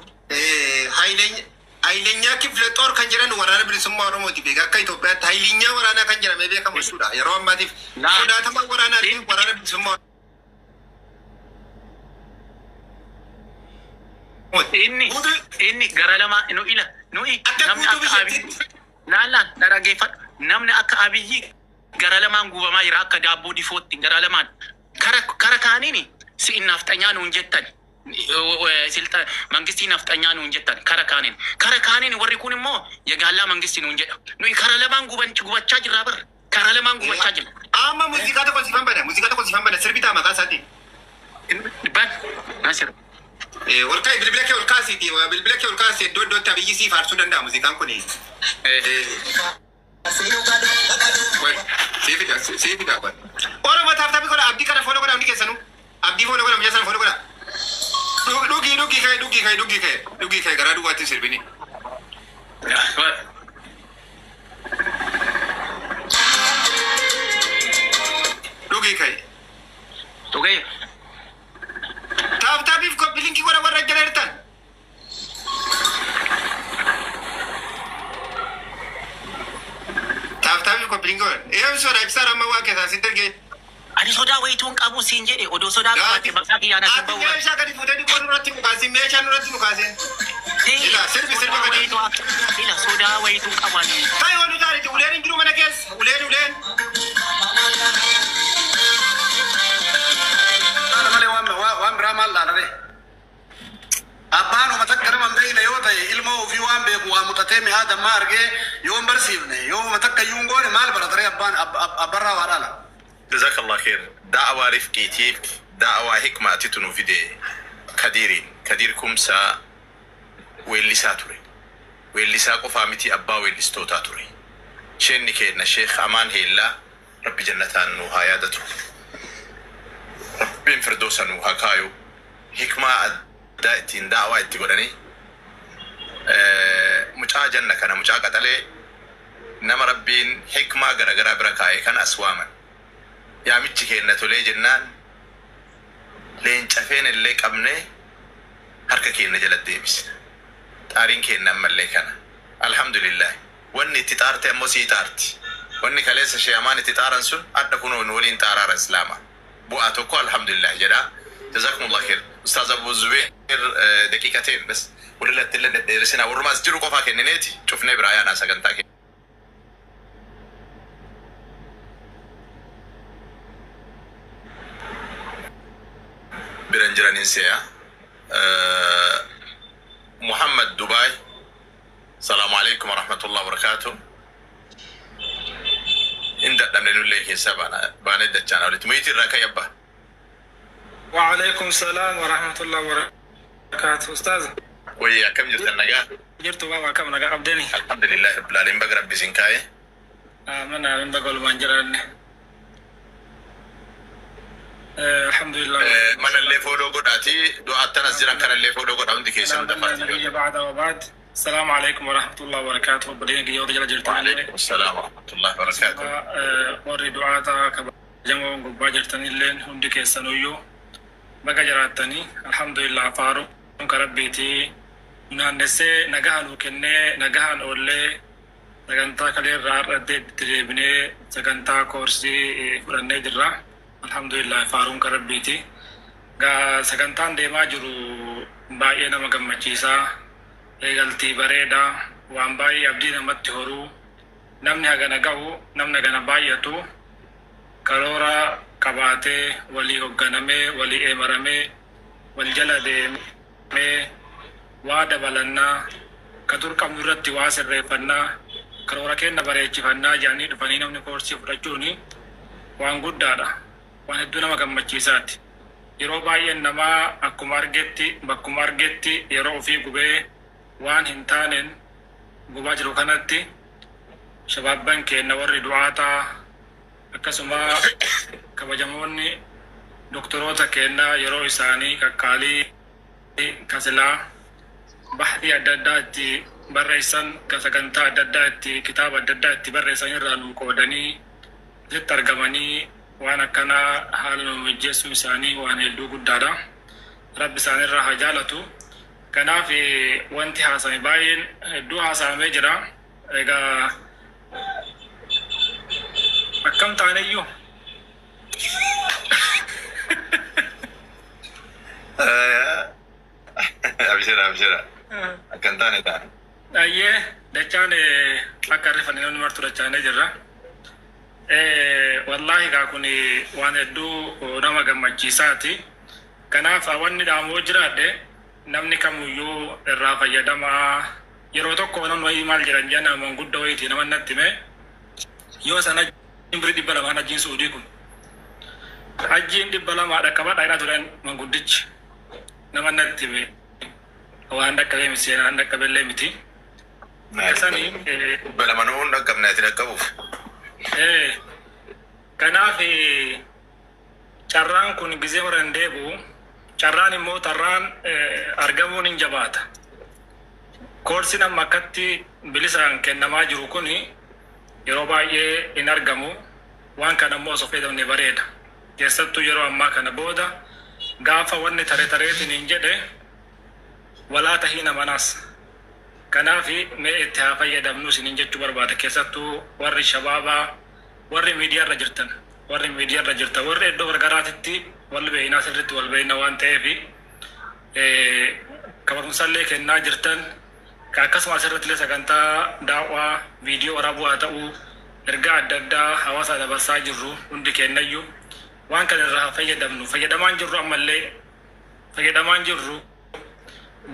Hayilenyaa Kifle Xoor kan jedhan waraana bilisummaa Oromooti beeka. Akka Itoophiyaatti hayilenyaa waraanaa kan jedhamee beekamu jechuudha. Yeroo ammaatiif sodaatamaa waraanaatiif waraana bilisummaa Inni gara lama nu ila nuyi namni akka Abiyyi laallaan na dhaggeeffadhu, namni akka Abiyyi gara lamaan gubamaa jira akka daabboo difootti gara lamaan kara kaaniin si'i nafxanyaa nuun jettan, silxa mangistii nafxanyaa nuun jettan, kara kaaniin warri kun immoo የጋላ መንግስት nuun jedha. Nuyi kara lamaan gubachaa jirra bar, kara lamaan gubachaa jirra. Amma muuziqaa tokko siifan bana. Muuziqaa tokko siifan bana. Sirbitaa maqaa isaati. Ban Nasir. Ol ka'i, bilbila kee ol kaasiiti. Bilbila kee ol kaasi, iddoo iddootti Abiyyi siif faarsuu danda'a muuziqaan kuni. Siifidha, siifidha. Oromoo tap tap godha, Abdii kana follow godha hundi keessanuu. Abdii follow godha, mucaa sana follow godha. Dhugi, dhugi ka'e, dhugi ka'e, dhugi ka'e, dhugi ka'e, garaa duwwaatti sirbini. Dhugi ka'e. Dhugee. Tap tapiif copy link godha warra jala jirtan. Tap tapiif copy link godha. Eeyyam, sodaachisaa amma waa keessaa sitti ergee. Ani sodaa wayituun qabu siin jedhe. Odoo sodaa qabaate maqaa kiyyaan as Ati bahu. Meeshaa gadi fuutee dhiqoo nurratti mukaase, meeshaa nurratti mukaase. Ila sirbi, sirba gadi. Ila sodaa wayituun qaban. Kai wani taariti uleen hin jiru mana keessa, uleen, uleen. Kana malee waan biraa maal laalare? Abbaan uummata akka nama hin beekne yoo ta'e, ilmoo ofii waan beeku waa muxatee mi'aa dammaa argee yoo hin barsiifne, yoo uummata akka iyyuu hin goone, maal baratare abbaan abbarraa waa dhaala? جزاك الله خير. دعوة رفقيتيف دعوة حكمة تتنو فيدي كديرين كدير كمسا weellisaa ture. Weellisaa qofaa miti, abbaa weellistootaa ture. Sheenni keenya Sheekh Amaan Heellaa Rabbi jannataan nu haa yaadatu. Rabbiin firdoosa nu haa kaayu. Hikmaa addaa ittiin daawaa itti godhanii mucaa janna kana, mucaa qaxalee nama Rabbiin hikmaa garagaraa bira kaa'e kana as waaman. Yaamichi keenya tolee jennaan leenca feene illee qabnee harka keenya jala deebisna. Xaariin keenya ammallee kana. Alhamdulillah. Wanni itti xaarte ammoo sii xaarti. Wanni kaleessa sheeyamaan itti xaaran sun adda kunoo nu waliin xaaraara Islaama. Bu'aa tokko alhamdulillah jedha. Jazakumullah khair. Ustaaz Abu Zubeer, daqiiqa ta'e bas walirratti illee dhedheeresina, warrumaas jiru qofaa kennineeti cufnee biraa yaanaa sagantaa keenya. Biran jiraniin se'a. Muhammad Dubai. Salaamu alaikum wa rahmatullahi wa barakatuh. Hin dadhabne nullee keessaa baana baanee dachaana walitti. Muyitii irraa ka'e abbaa. وعليكم السلام ورحمة الله وبركاته أستاذ. Wayii, akkam jirtan, nagaa? Jirtu baaba, akkam nagaa qabdeni? Alhamdulillah rabbil alamin, baga rabbi isin kaa'e. آمين آمين, baga walumaan jiraanne. الحمد لله. Manallee follow godhaati, du'aattan as jiran kanallee follow godha hundi keessan dafaati. نبي بعد وبعد, السلام عليكم ورحمة الله وبركاته. Obboleeyyan kiyya warra jala jirtan. وعليكم السلام ورحمة الله وبركاته. Warri du'aata kabajamoo gubbaa jirtanilleen hundi keessanuyyuu baga jiraattanii. Alhamdulillah, faaru ka rabbiitii naannessee nagaha nuu kennee, nagahaan oollee, sagantaa kaleerraa har'a itti deebinee sagantaa koorsii fudhannee jirra. Alhamdulillah, faaruun ka rabbiiti. Gaa sagantaan deemaa jiru baay'ee nama gammachiisaa, eegaltii bareedaa, waan baay'ee abdii namatti horuu, namni hagana gahu, namni hagana baay'atu karoora qabaatee, walii hoogganamee, walii eemaramee, wal jala deemee, waa dabalannaa, ka dur qabnu irratti waa sirreeffannaa, karoora keenya bareechifannaa jedhanii dhufanii namni koorsii fudhachuuni waan guddaadha, waan hedduu nama gammachiisaati. Yeroo baay'een namaa akkuma argetti, bakkuma argetti yeroo ofii gubee waan hin taaneen gubaa jiru kanatti shabaabban keenya warri du'aataa akkasuma kabajamoonni doktoroota keenya yeroo isaanii qaqqaalii kasilaa bahrii adda addaa itti barreessan ka sagantaa adda addaa itti kitaaba adda addaa itti barreessan irraa nu qoodanii asitti argamanii waan akkanaa haala nu mijjeessuun isaanii waan hedduu guddaadha. Rabbi isaanirraa haa jaalatu. Kanaaf wanti haasame baay'een hedduu haasamee jira. Egaa akkam taaneyyuu? Abshira, abshira. Akkan taane taane. Ayyee, dachaan akka rifanne namni martuu dachaanee jirra. Wallaahi gaa kun waan hedduu nama gammachiisaati. Kanaaf wanni dhaamoo jiraadhe namni kamuyyuu irraa fayyadamaa. Yeroo tokko namni wayii maal jedhan jedhan manguddoo wayiiti nama natti hime. Yoo sana birrii 200 hajjiin Suudii kun. Hajjiin 200 dhaqqabadha jedhaa turan manguddichi. Nama natti hime. Waan dhaqqabee miti, seenaan dhaqqabellee miti. Akkasanii 200 nuu hin dhaqqabne ati dhaqqabuuf. Kanaaf carraan kun gizee mara hin deebi'u. Carraan immoo tarraan argamuun hin jabaata. Koorsiin amma akkatti bilisaan kennamaa jiru kun yeroo baay'ee hin argamu. Waan kana immoo osoo fayyadamne bareeda. Keessattuu yeroo ammaa kana booda gaafa wanni tare tareetiin hin jedhe walaa tahii nama naas. Kanaaf mee itti haa fayyadamnu isiniin jechuu barbaada. Keessattuu warri shabaabaa, warri miidiyaa irra jirtan, warri miidiyaa irra jirtan, warri iddoo garagaraatitti wal beeynaa, sirriitti wal beeyna waan ta'eef ka barumsallee kennaa jirtan, ka akkasuma asirratti illee sagantaa daawwaa viidiyoo waraabuu haa ta'uu ergaa adda addaa hawaasa dabarsaa jirru hundi kennayyuu waan kana irraa haa fayyadamnu. Fayyadamaan jirru, ammallee fayyadamaan jirru.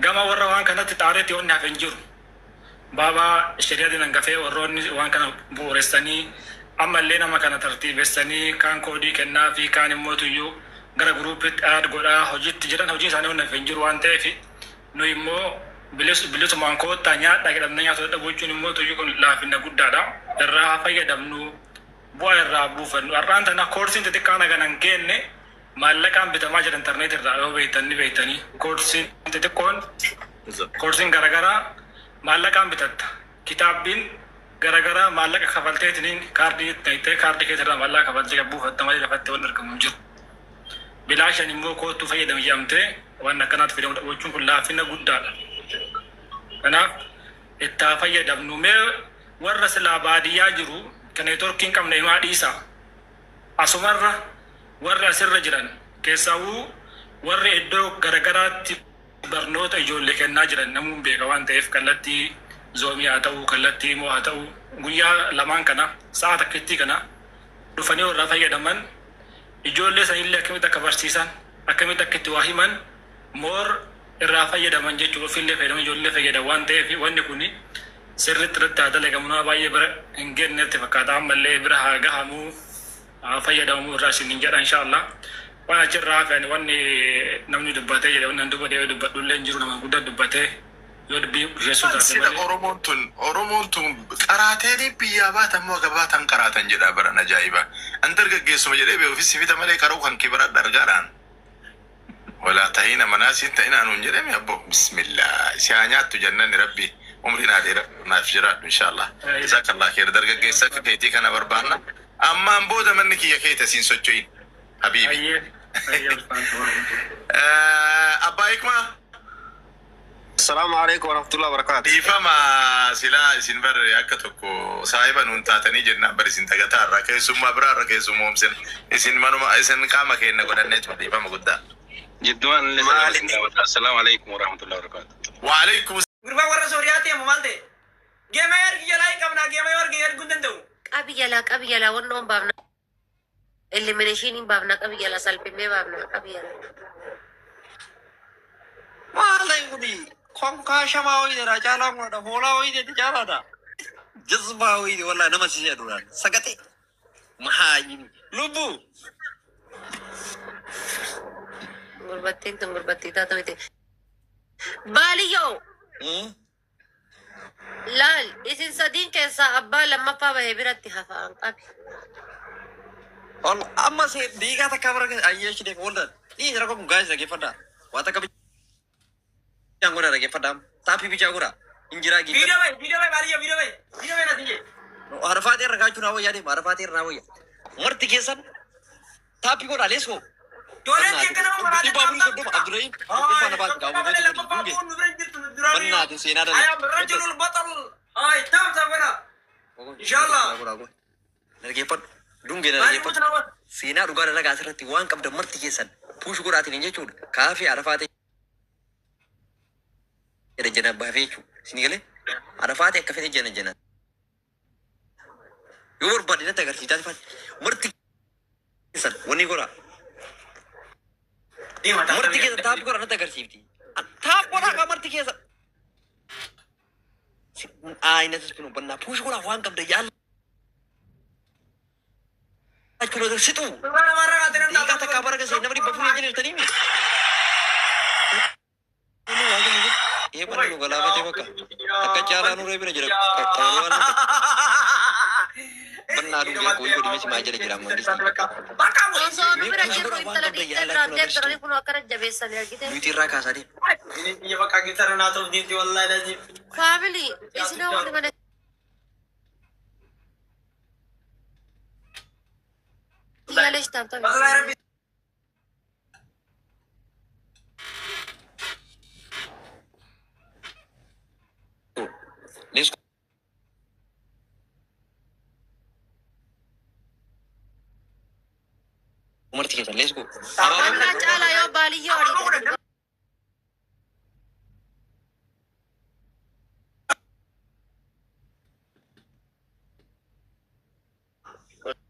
Gama warra waan kanatti xaareetti wanni hafe hin jiru. Baabaa shari'aatiin hangafee warroonni waan kana bu'uuressanii ammallee nama kana tartiibessanii kaan koodii kennaa fi kaan immoo tuyyuu gara guruupitti add godhaa hojiitti jiran, hojii isaanii wanni hafe hin jiru waan ta'eef, nu immoo bilisumaan koottaa nyaadhaa jedhamnee nyaata dadhabuu jechuun immoo tuyyuu kun laafina guddaadha. Irraa haa fayyadamnu, bu'aa irraa buufannu. Har'aan tana koorsiin xixiqqaan hagana hin geenne maallaqaan bitamaa jira intarneet irraa, yoo beektan ni beektanii. Koorsiin xixiqqoon, koorsiin garaagaraa maallaqaan bitatta. Kitaabbiin garaagaraa maallaqa kafalteetiniin kaardii itti kaardii keessa maallaqa kafaltee buufatta malee lafatti waan argamu hin jiru. Bilaashan immoo koottuu fayyadami jedhamtee waan akkanaatti fayyadamu dhabuu jechuun kun laafina guddaadha. Kanaaf itti haa fayyadamnu. Mee warra silaa baadiyyaa jiru kan neetworkii hin qabne himaa dhiisaa. Asumarra warri asirra jiran, keessaawuu warri iddoo garagaraatti barnoota ijoollee kennaa jiran, namuun beeka waan ta'eef, kallattii Zoomii haa ta'u, kallattii immoo haa ta'u, guyyaa lamaan kana sa'a takkittii kana dhufanii warra fayyadaman ijoollee sanillee akkamitti akka barsiisan, akkamitti akka itti waa himan moor irraa fayyadaman jechuudha. Ofillee fayyadaman, ijoollee fayyadan waan ta'eef, wanni kun sirriitti irratti haa dalagamu. Nama baay'ee bira hin geennetti fakkaata, ammallee bira haa gahamuu, haa fayyadamuu irraa isiniin jedha inshaallah. Waan achirraa hafan wanni namni dubbatee jedhe, wanni an dubbate yoo dubbadhullee hin jiru, nama guddaa dubbatee yoo dubbii busheessuu taate Sila malee. Oromoon tun qaraateeni biyyaa baatan moo aga baatan qaraatan jedha baran ajaa'iba. An dargaggeessuma jedhee bee ofis fida malee qaruu kan kee baradha argaadhaan. Walaa tahina manaasiin ta'inaa nuun jedhame abbo, bismillah, si haa nyaattu jannanni. Rabbi umrii naa dheeradhu, naaf jiraadhu inshaallah. Jazakallah kheer. Dargaggeessa akka keetii kana barbaanna. Ammaan booda manni kiyya keeta, siin socho'in habiibi. Ayyee, ayyee, ulfaatu. Abbaa Hikmaa. Assalamu alaikum warahmatullahi wabarakatuh. Dhiifama, silaa isin bar akka tokko saahiba nuun taatanii jennaan bar isin dagataa irraa keessummaa biraa irra keessummoomsin isin manuma isin qaama keenya godhanneetu, dhiifama guddaa. Jiddumaan illee salaama isin gaafadha. Assalaamu alaikum warahmatullahi wabarakatuh. Waalaikum. Gurbaan warra Sooriyaa ta'e maal ta'e? Geema ergi jalaa hin qabnaa, geema yoo ergi erguu hin danda'u. Qabi jalaa, qabi jalaa, wannoon baafna. Elimination baafna, qabi jalaa, salphinnee baafna, qabi jalaa. Maal ta'e kuni? Konkaa shamaa wayii dha, caalaa muradha, hoolaa wayii dha, caalaadha. Jazbaa wayii wallahi nama si jedhu duraan. Sagaxe. Mahaayini. Lubbu. Gurbattiin tun gurbattii taatu miti. Baaliyyoo. Laal isin sadiin keessaa abbaa lammaffaa bahee biratti hafa'an qabi. Ol amma se diigaa takka bara ayyee shi deef woldan. Ni jira kun gaayis dhaggeeffadhaa. Waa takka bichaan godha dhaggeeffadhaa. Taappii bichaa godha. Injiraa giifta. Viidiyoo bahe, viidiyoo bahe, baadiyyaa viidiyoo bahe, viidiyoo bahe natti jee. Arfaatee irra kaachuu naa wayyaa deema. Arfaatee irra naa wayya. Marti keessan taappii godha. Let's go. Ijoolleen keenya nama maraatee Dhibba afurii soddoma Abdurrahim. Dhibba na baatu qabu. malee lammaffaa bu'uun nu bira hin jirtu nu duraa Bannaatiin seenaa dhala. I am rajulul batal. Ay, tam tam kana. Inshallah. Dhaggeeffadhu. Dungee na Maali dhaggeeffadhu. kutu nama. Seenaa dhugaa dalagaa asirratti waan qabdan marti keessan puush godhaatiin hin jechuudha. Kaafii arafaatee jedha jana baafee jechuudha. Isin galee arafaatee akka fedhe jana jana. Yoo barbaadde natti agarsiisaa faati. Marti keessan wanni godhaa. Marti keessan taappii godhaa natti agarsiifti. Taap godhaa kaa marti keessan. Aayina tasbinu bannaa puush godhaa waan qabdan yaala. Jechuudha situ. Dhiigaa takkaa bara gasee nama dhibba furii jedhanii mi? Ee bana nu galaafatee bakka. Takka caalaa nuree bira jira. Qaqqabaluu waan ta'e. Bannaa dhugee akka wayii godhime simaa jala jira mangisti. Osoo nu bira jirru intala dhiittee biraan deemtanii kun akkana jabeessanii argite. Nuti irraa kaasaa deema. Biyya bakka giftara naa ta'uuf deemti wallahi lazim. Faamilii isin warri mana yaalesh taaptaa. Wallahi rabbi. Let's go. Marti keessan let's go. Bannaa caalaa yoo baaliyyoo ariite.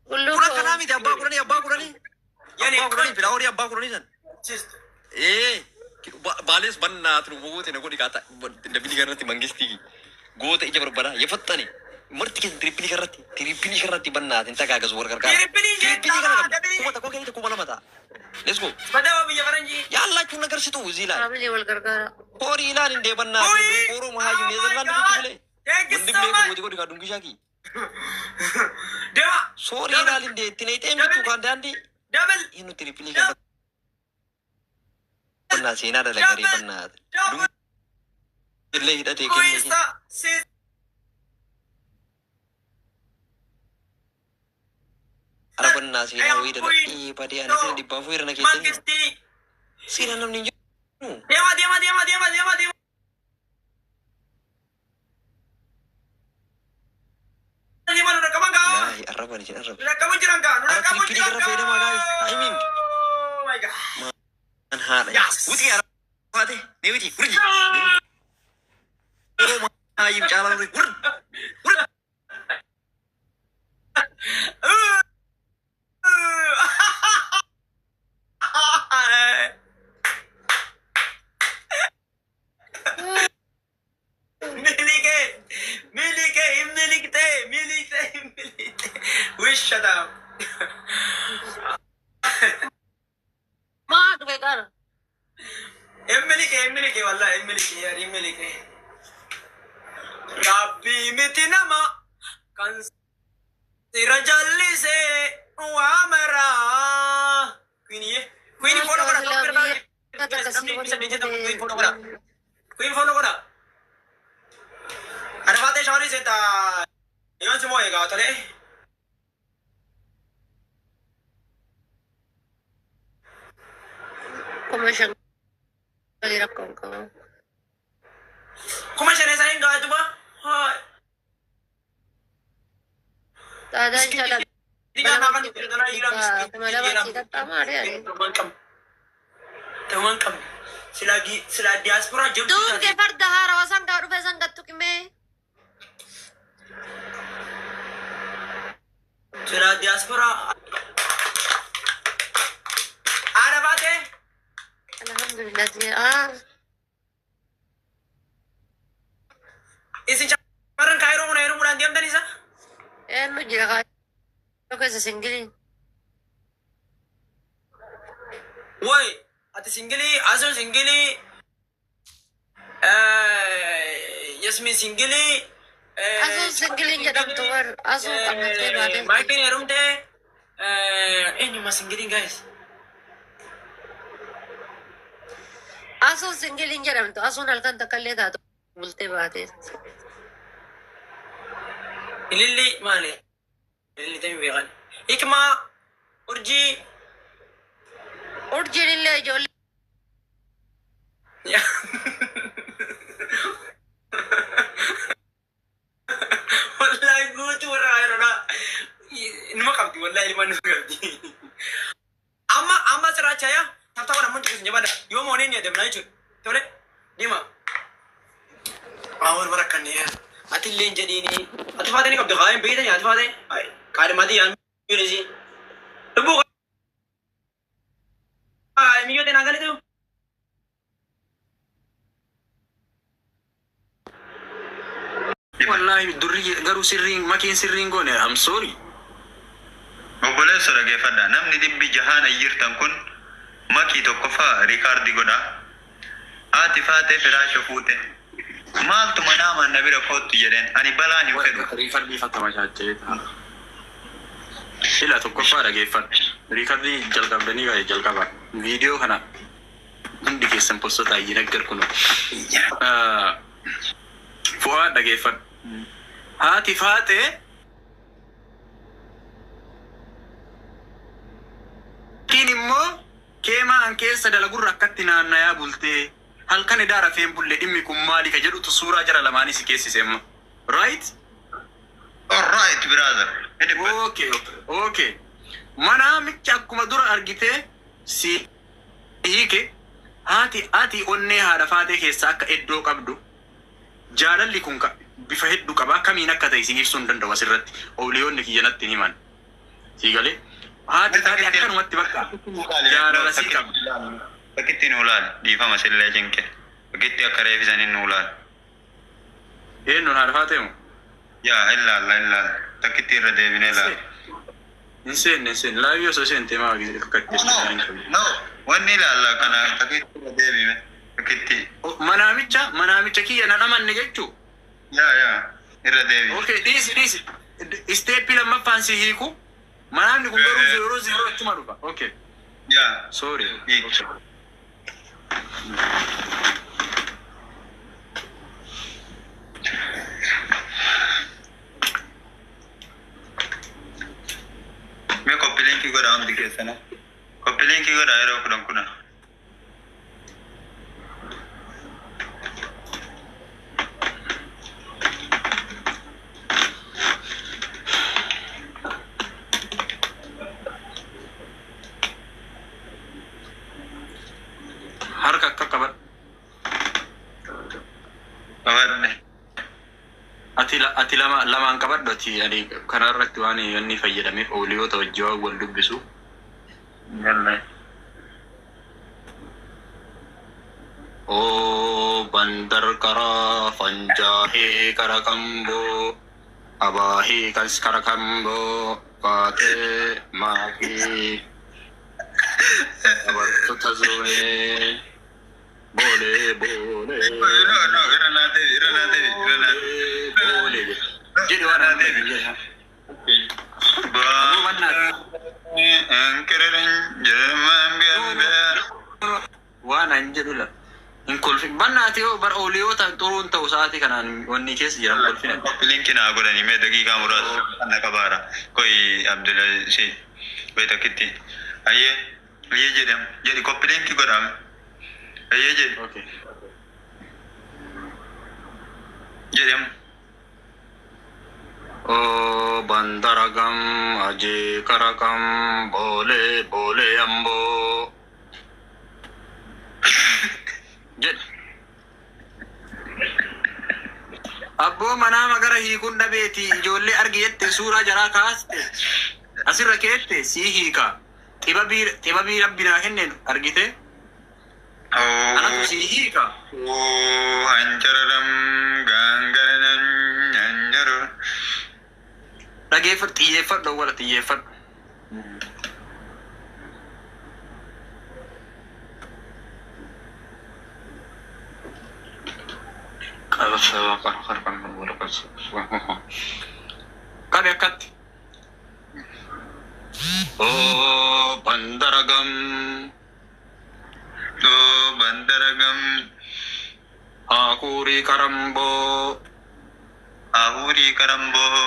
Kudhan kanaa miti abbaa kudhanii abbaa kudhanii. Abbaa kudhanii fila horii abbaa kudhanii san. Ee baalees bannaa tunu moote na godhi kaata dabili kanarratti mangistii goota ija barbaada yafattani marti keessan tirippilii kanarratti tirippilii kanarratti bannaatiin tagaagasu warra gargaara. Tirippilii kana qabda kuma tokko kennite kuma lama ta'a. Let's go. Badawa biyya faranjii. ያላችሁን ነገር ስጡ። እዚህ ላይ Faamilii wal gargaara. ሆሪ ይላል እንዴ በእናትህ ቆሮ መሀዩ ኔዘርላንድ ቁጭ ብለህ ወንድሜ ጎዲ ጎዲ ዱንግሻ ኪ ሶሪ ይላል እንዴ ትኔጤ ሚቱ ካንዳንዲ ይህኑ ትሪፕሊ በና ሴና ደለገሪ በናት ዱንግለ ሂደቴ ከነ አረ በና ሴና ወይ ደለ ባዲ አነ ሴና ዲባፉ ይረነ ኬተኝ ሴና ነምኒ እንጂ Deema deema deema deema deema deema. Deema nu rakkaban kaa. Ay, arraba ni arraba. Nu rakkabu jiran kaa. Nu rakkabu Trippilii jiran kana kaa. fayyadamaa guys. Timing. Oh my God. Man haadha. Wuti arafaate ni wuti wurji. Yeroo maayim caalaa wurji wurji. Wurji. Milike, milike, milikte, milikte, milikte. Wish shut up. Maa dhufe qara. Emilike, emilike, wallahi emilike, yaar emilike. Rabbi miti nama kan sira jallise waa maraa. Queenie, Queenie follow godha. Queen follow godha. Queen follow godha. Arafaatee shaaworii seeta yoon si moo eegaa tolee. Kuma shan galii rakkoon qabu. Kuma shan isaa hin gaatu ba. Xaadaan jala kuma lama si qaxxaamaa ari'anii. Ta'uun qabne. Sila diyaaspoora jirtu. Duuge farda haarawaa sangaa dhufe sangattu qimee. Sila diyaaspoora. Arafaatee. Alhamdulillah. Ah. Isin shamarran kaayiroo muna heerumuudhaan deemtan isa? Eenyu jira kaayiroo keessa singiliin. Woy ati singilii asuun singilii yasmin singilii Asuun singiliin jedhamtu bar asuun qabnattee baatee. Maakiin heerumte eenyuma singiliin guys? Asuun singiliin jedhamtu asuun halkan takka illee taatu bultee baatee. Ililli maali? Ililli tamii beekan. Hikmaa urjii. Urjiin illee ijoollee. Wallahi guutuu warra yeroodha. Numa qabdi wallahi ilmaan numa qabdi. Amma amma sirraachaa yaa tap tap godha mun xiqqeessu jabaadha. Yoo mooneen ni adamna jechuudha. Tole deema. Awwal barakkanne yaa. Ati illee hin jedhiini. Ati faatee ni qabdi kaa hin beektani ati faatee. Kaadhimatii yaa miyyoo Lubbuu miyyoo ta'e naa galitu. Wallahi durri garuu sirriin makiin sirriin goone, I'm sorry. Obboleessa, dhageeffadha. Namni 600 ayyirtan kun makii tokkoffaa record godha. Haati faatee firaasha fuute. Maaltu manaamaan na bira koottu jedheen, ani balaa hin fedhu. Record fatama shaachee ta'a. Ila tokkoffaa dhageeffadha. Record jalqabdanii baay'ee jalqaba. Viidiyoo kana hundi keessan postota ayyinaggar kunu. Fu'aa dhageeffadha. Haati faatee Tiin immoo keemaa an keessa dalagurra akkatti naannayaa bultee halkan edaa rafeen bulle, dhimmi kun maali ka jedhutu suuraa jara lamaanii si keessise amma. Right? Alright, brother. Okay. Manaamicha akkuma dura argitee si hiike, haati ati onnee haadha faatee keessa akka iddoo qabdu, jaalalli kun bifa hedduu qaba, kamiin akka ta'e si ibsuu hin danda'u, asirratti ooliyoonni kiyya natti hin himan. Sii galee, haati taate akkanumatti bakka jaalala sii qabdi. Bakkitti nu laal, dhiifama sillee cinqe. Bakkitti akka reefisanii nu laal. Eenyuun, haadha faatee moo? Yaa, ilaalla ilaalla. Takkitti irra deebinee laala. Hin seenne, hin seenne, live osoo seente maa akka itti hin qabdu. No, wanni ilaalla kana takkitti irra deebime. Takkitti. Manaamicha kiyya nan amanne jechuu. Yaa, irra deebi. Okay, dhiisi dhiisi. Step lammaffaan si hiiku. Manaamni kun garuu 0 0 ittuma dhufa. Okay. Yaa. Sorry. Okay. Mee copy link godha hundi keessana. Copy link godha yeroo 10 10. Harka akka qabadhu. Qabadhe. Ati lama lamaan qabadhu, ati ani karaa irratti waan inni fayyadameef ooliyoota wajjin waan wal dubbisu. Galle. Oo bandar karaa fanjaahee kara kamboo abaahee kas kara kamboo faatee maakii dabartoota zoonee boolee boolee. No, no, irra naa deebi, irra naa deebi, irra naa boolee jedhi waan amma jedha. Waan an jedhu la hin kolfin bannaati yoo bar ooliyoota xuruun ta'u sa'aatii kanaan wanni keessa jiran kolfina. Copy link naa godhanii mee daqiiqaa muraasa na qabaara. Koyi Abdulaziz koyi takkitti. Ayyee ayyee jedham jedhi, copy link godhame. Ayyee jedhi. Jedham. O bandaragam aje karakam bole bole ambo jedhi. Abboo manaa magara hiikuun dhabeeti, ijoollee argi jette, suuraa jaraa kaaste asirra keette sii hiika, xibabii rabbi naa kenneen argite, anatu sii hiika. Oo hanjararam gaangaranan nyanyaru. Dhageeffadhu, xiyyeeffadhu, wala xiyyeeffadhu. Qabi akkatti. Oo bandaragam. Oo bandaragam. Hakuuri karamboo. Hakuuri karamboo.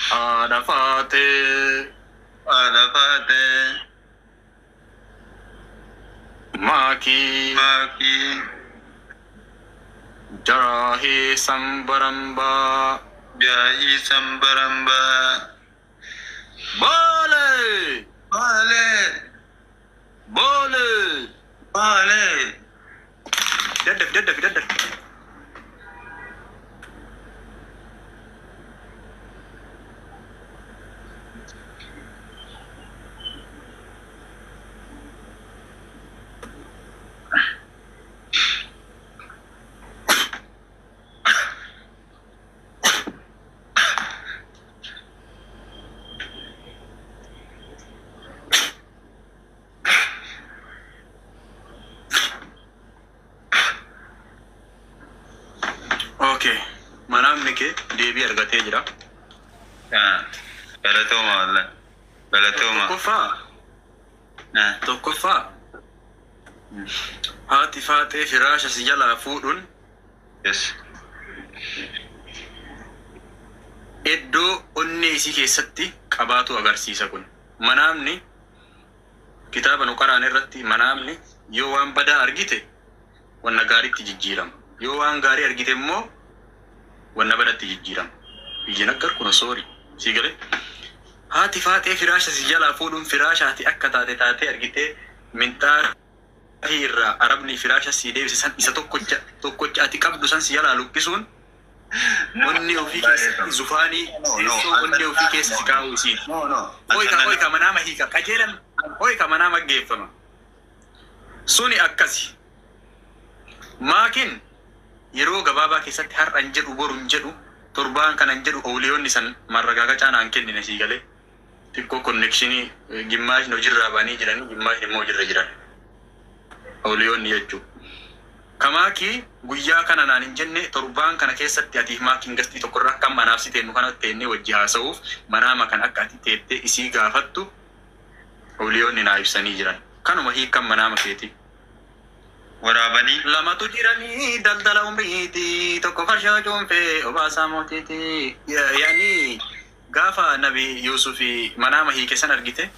Haadha faatee. Haadha faatee. Maakii. Maakii. Jaahii sambarambaa. Jaahii sambarambaa. Baalee. Baalee. Baalee. Baalee. Daddafi daddafi daddafi. Okay. Manaamni kee deebii argatee jira. Galatooma wallah. Galatooma. Tokkoffaa. Tokkoffaa. Haati faaxee firaasha si jalaa fuudhuun. Yes. Iddoo onnee isii keessatti qabaatu agarsiisa kun. Manaamni kitaaba nu qaraan irratti manaamni yoo waan badaa argite wanna gaariitti jijjiirama. Yoo waan gaarii argite immoo wanna badatti jijjiirama. Biyyi naggar kun soori. Sii galee? Haati faaxee firaasha si jalaa fuudhuun firaasha ati akka taate taatee argitee minxaafii irraa arabni firaasha si deebise san isa tokkocha tokkocha ati qabdu san si jalaa luqqisuun onnee ofii keessa zufaanii teessoo onnee ofii keessa si kaa'uu isiin. Hoyka hoyka manaama hiika qajeelan hoyka manaama geeffama. Suni akkasi. Maakin yeroo gabaabaa keessatti har'an jedhu borun jedhu torbaan kanan jedhu ooliyoonni san marragaagacaa naan kennine sii galee xiqqoo konnekshinii gimmaashni hojiirraa ba'anii jiranii gimmaashni immoo hojiirra jiran ooliyoonni jechuudha. Kamaakii guyyaa kana naan hin jenne torbaan kana keessatti atiif maakiin gastii tokkorra akka manaaf si teennu kana teennee wajji haasa'uuf manaama kan akka ati teettee isii gaafattu ooliyoonni naa ibsanii jiran. Kanuma hiikkan manaama keetii. Waraabanii. Lamatu jiranii daldala umriiti tokko farshoo cuunfee obaasaa mootiiti. Yaani gaafa nabi Yuusufi manaama hiike san argite.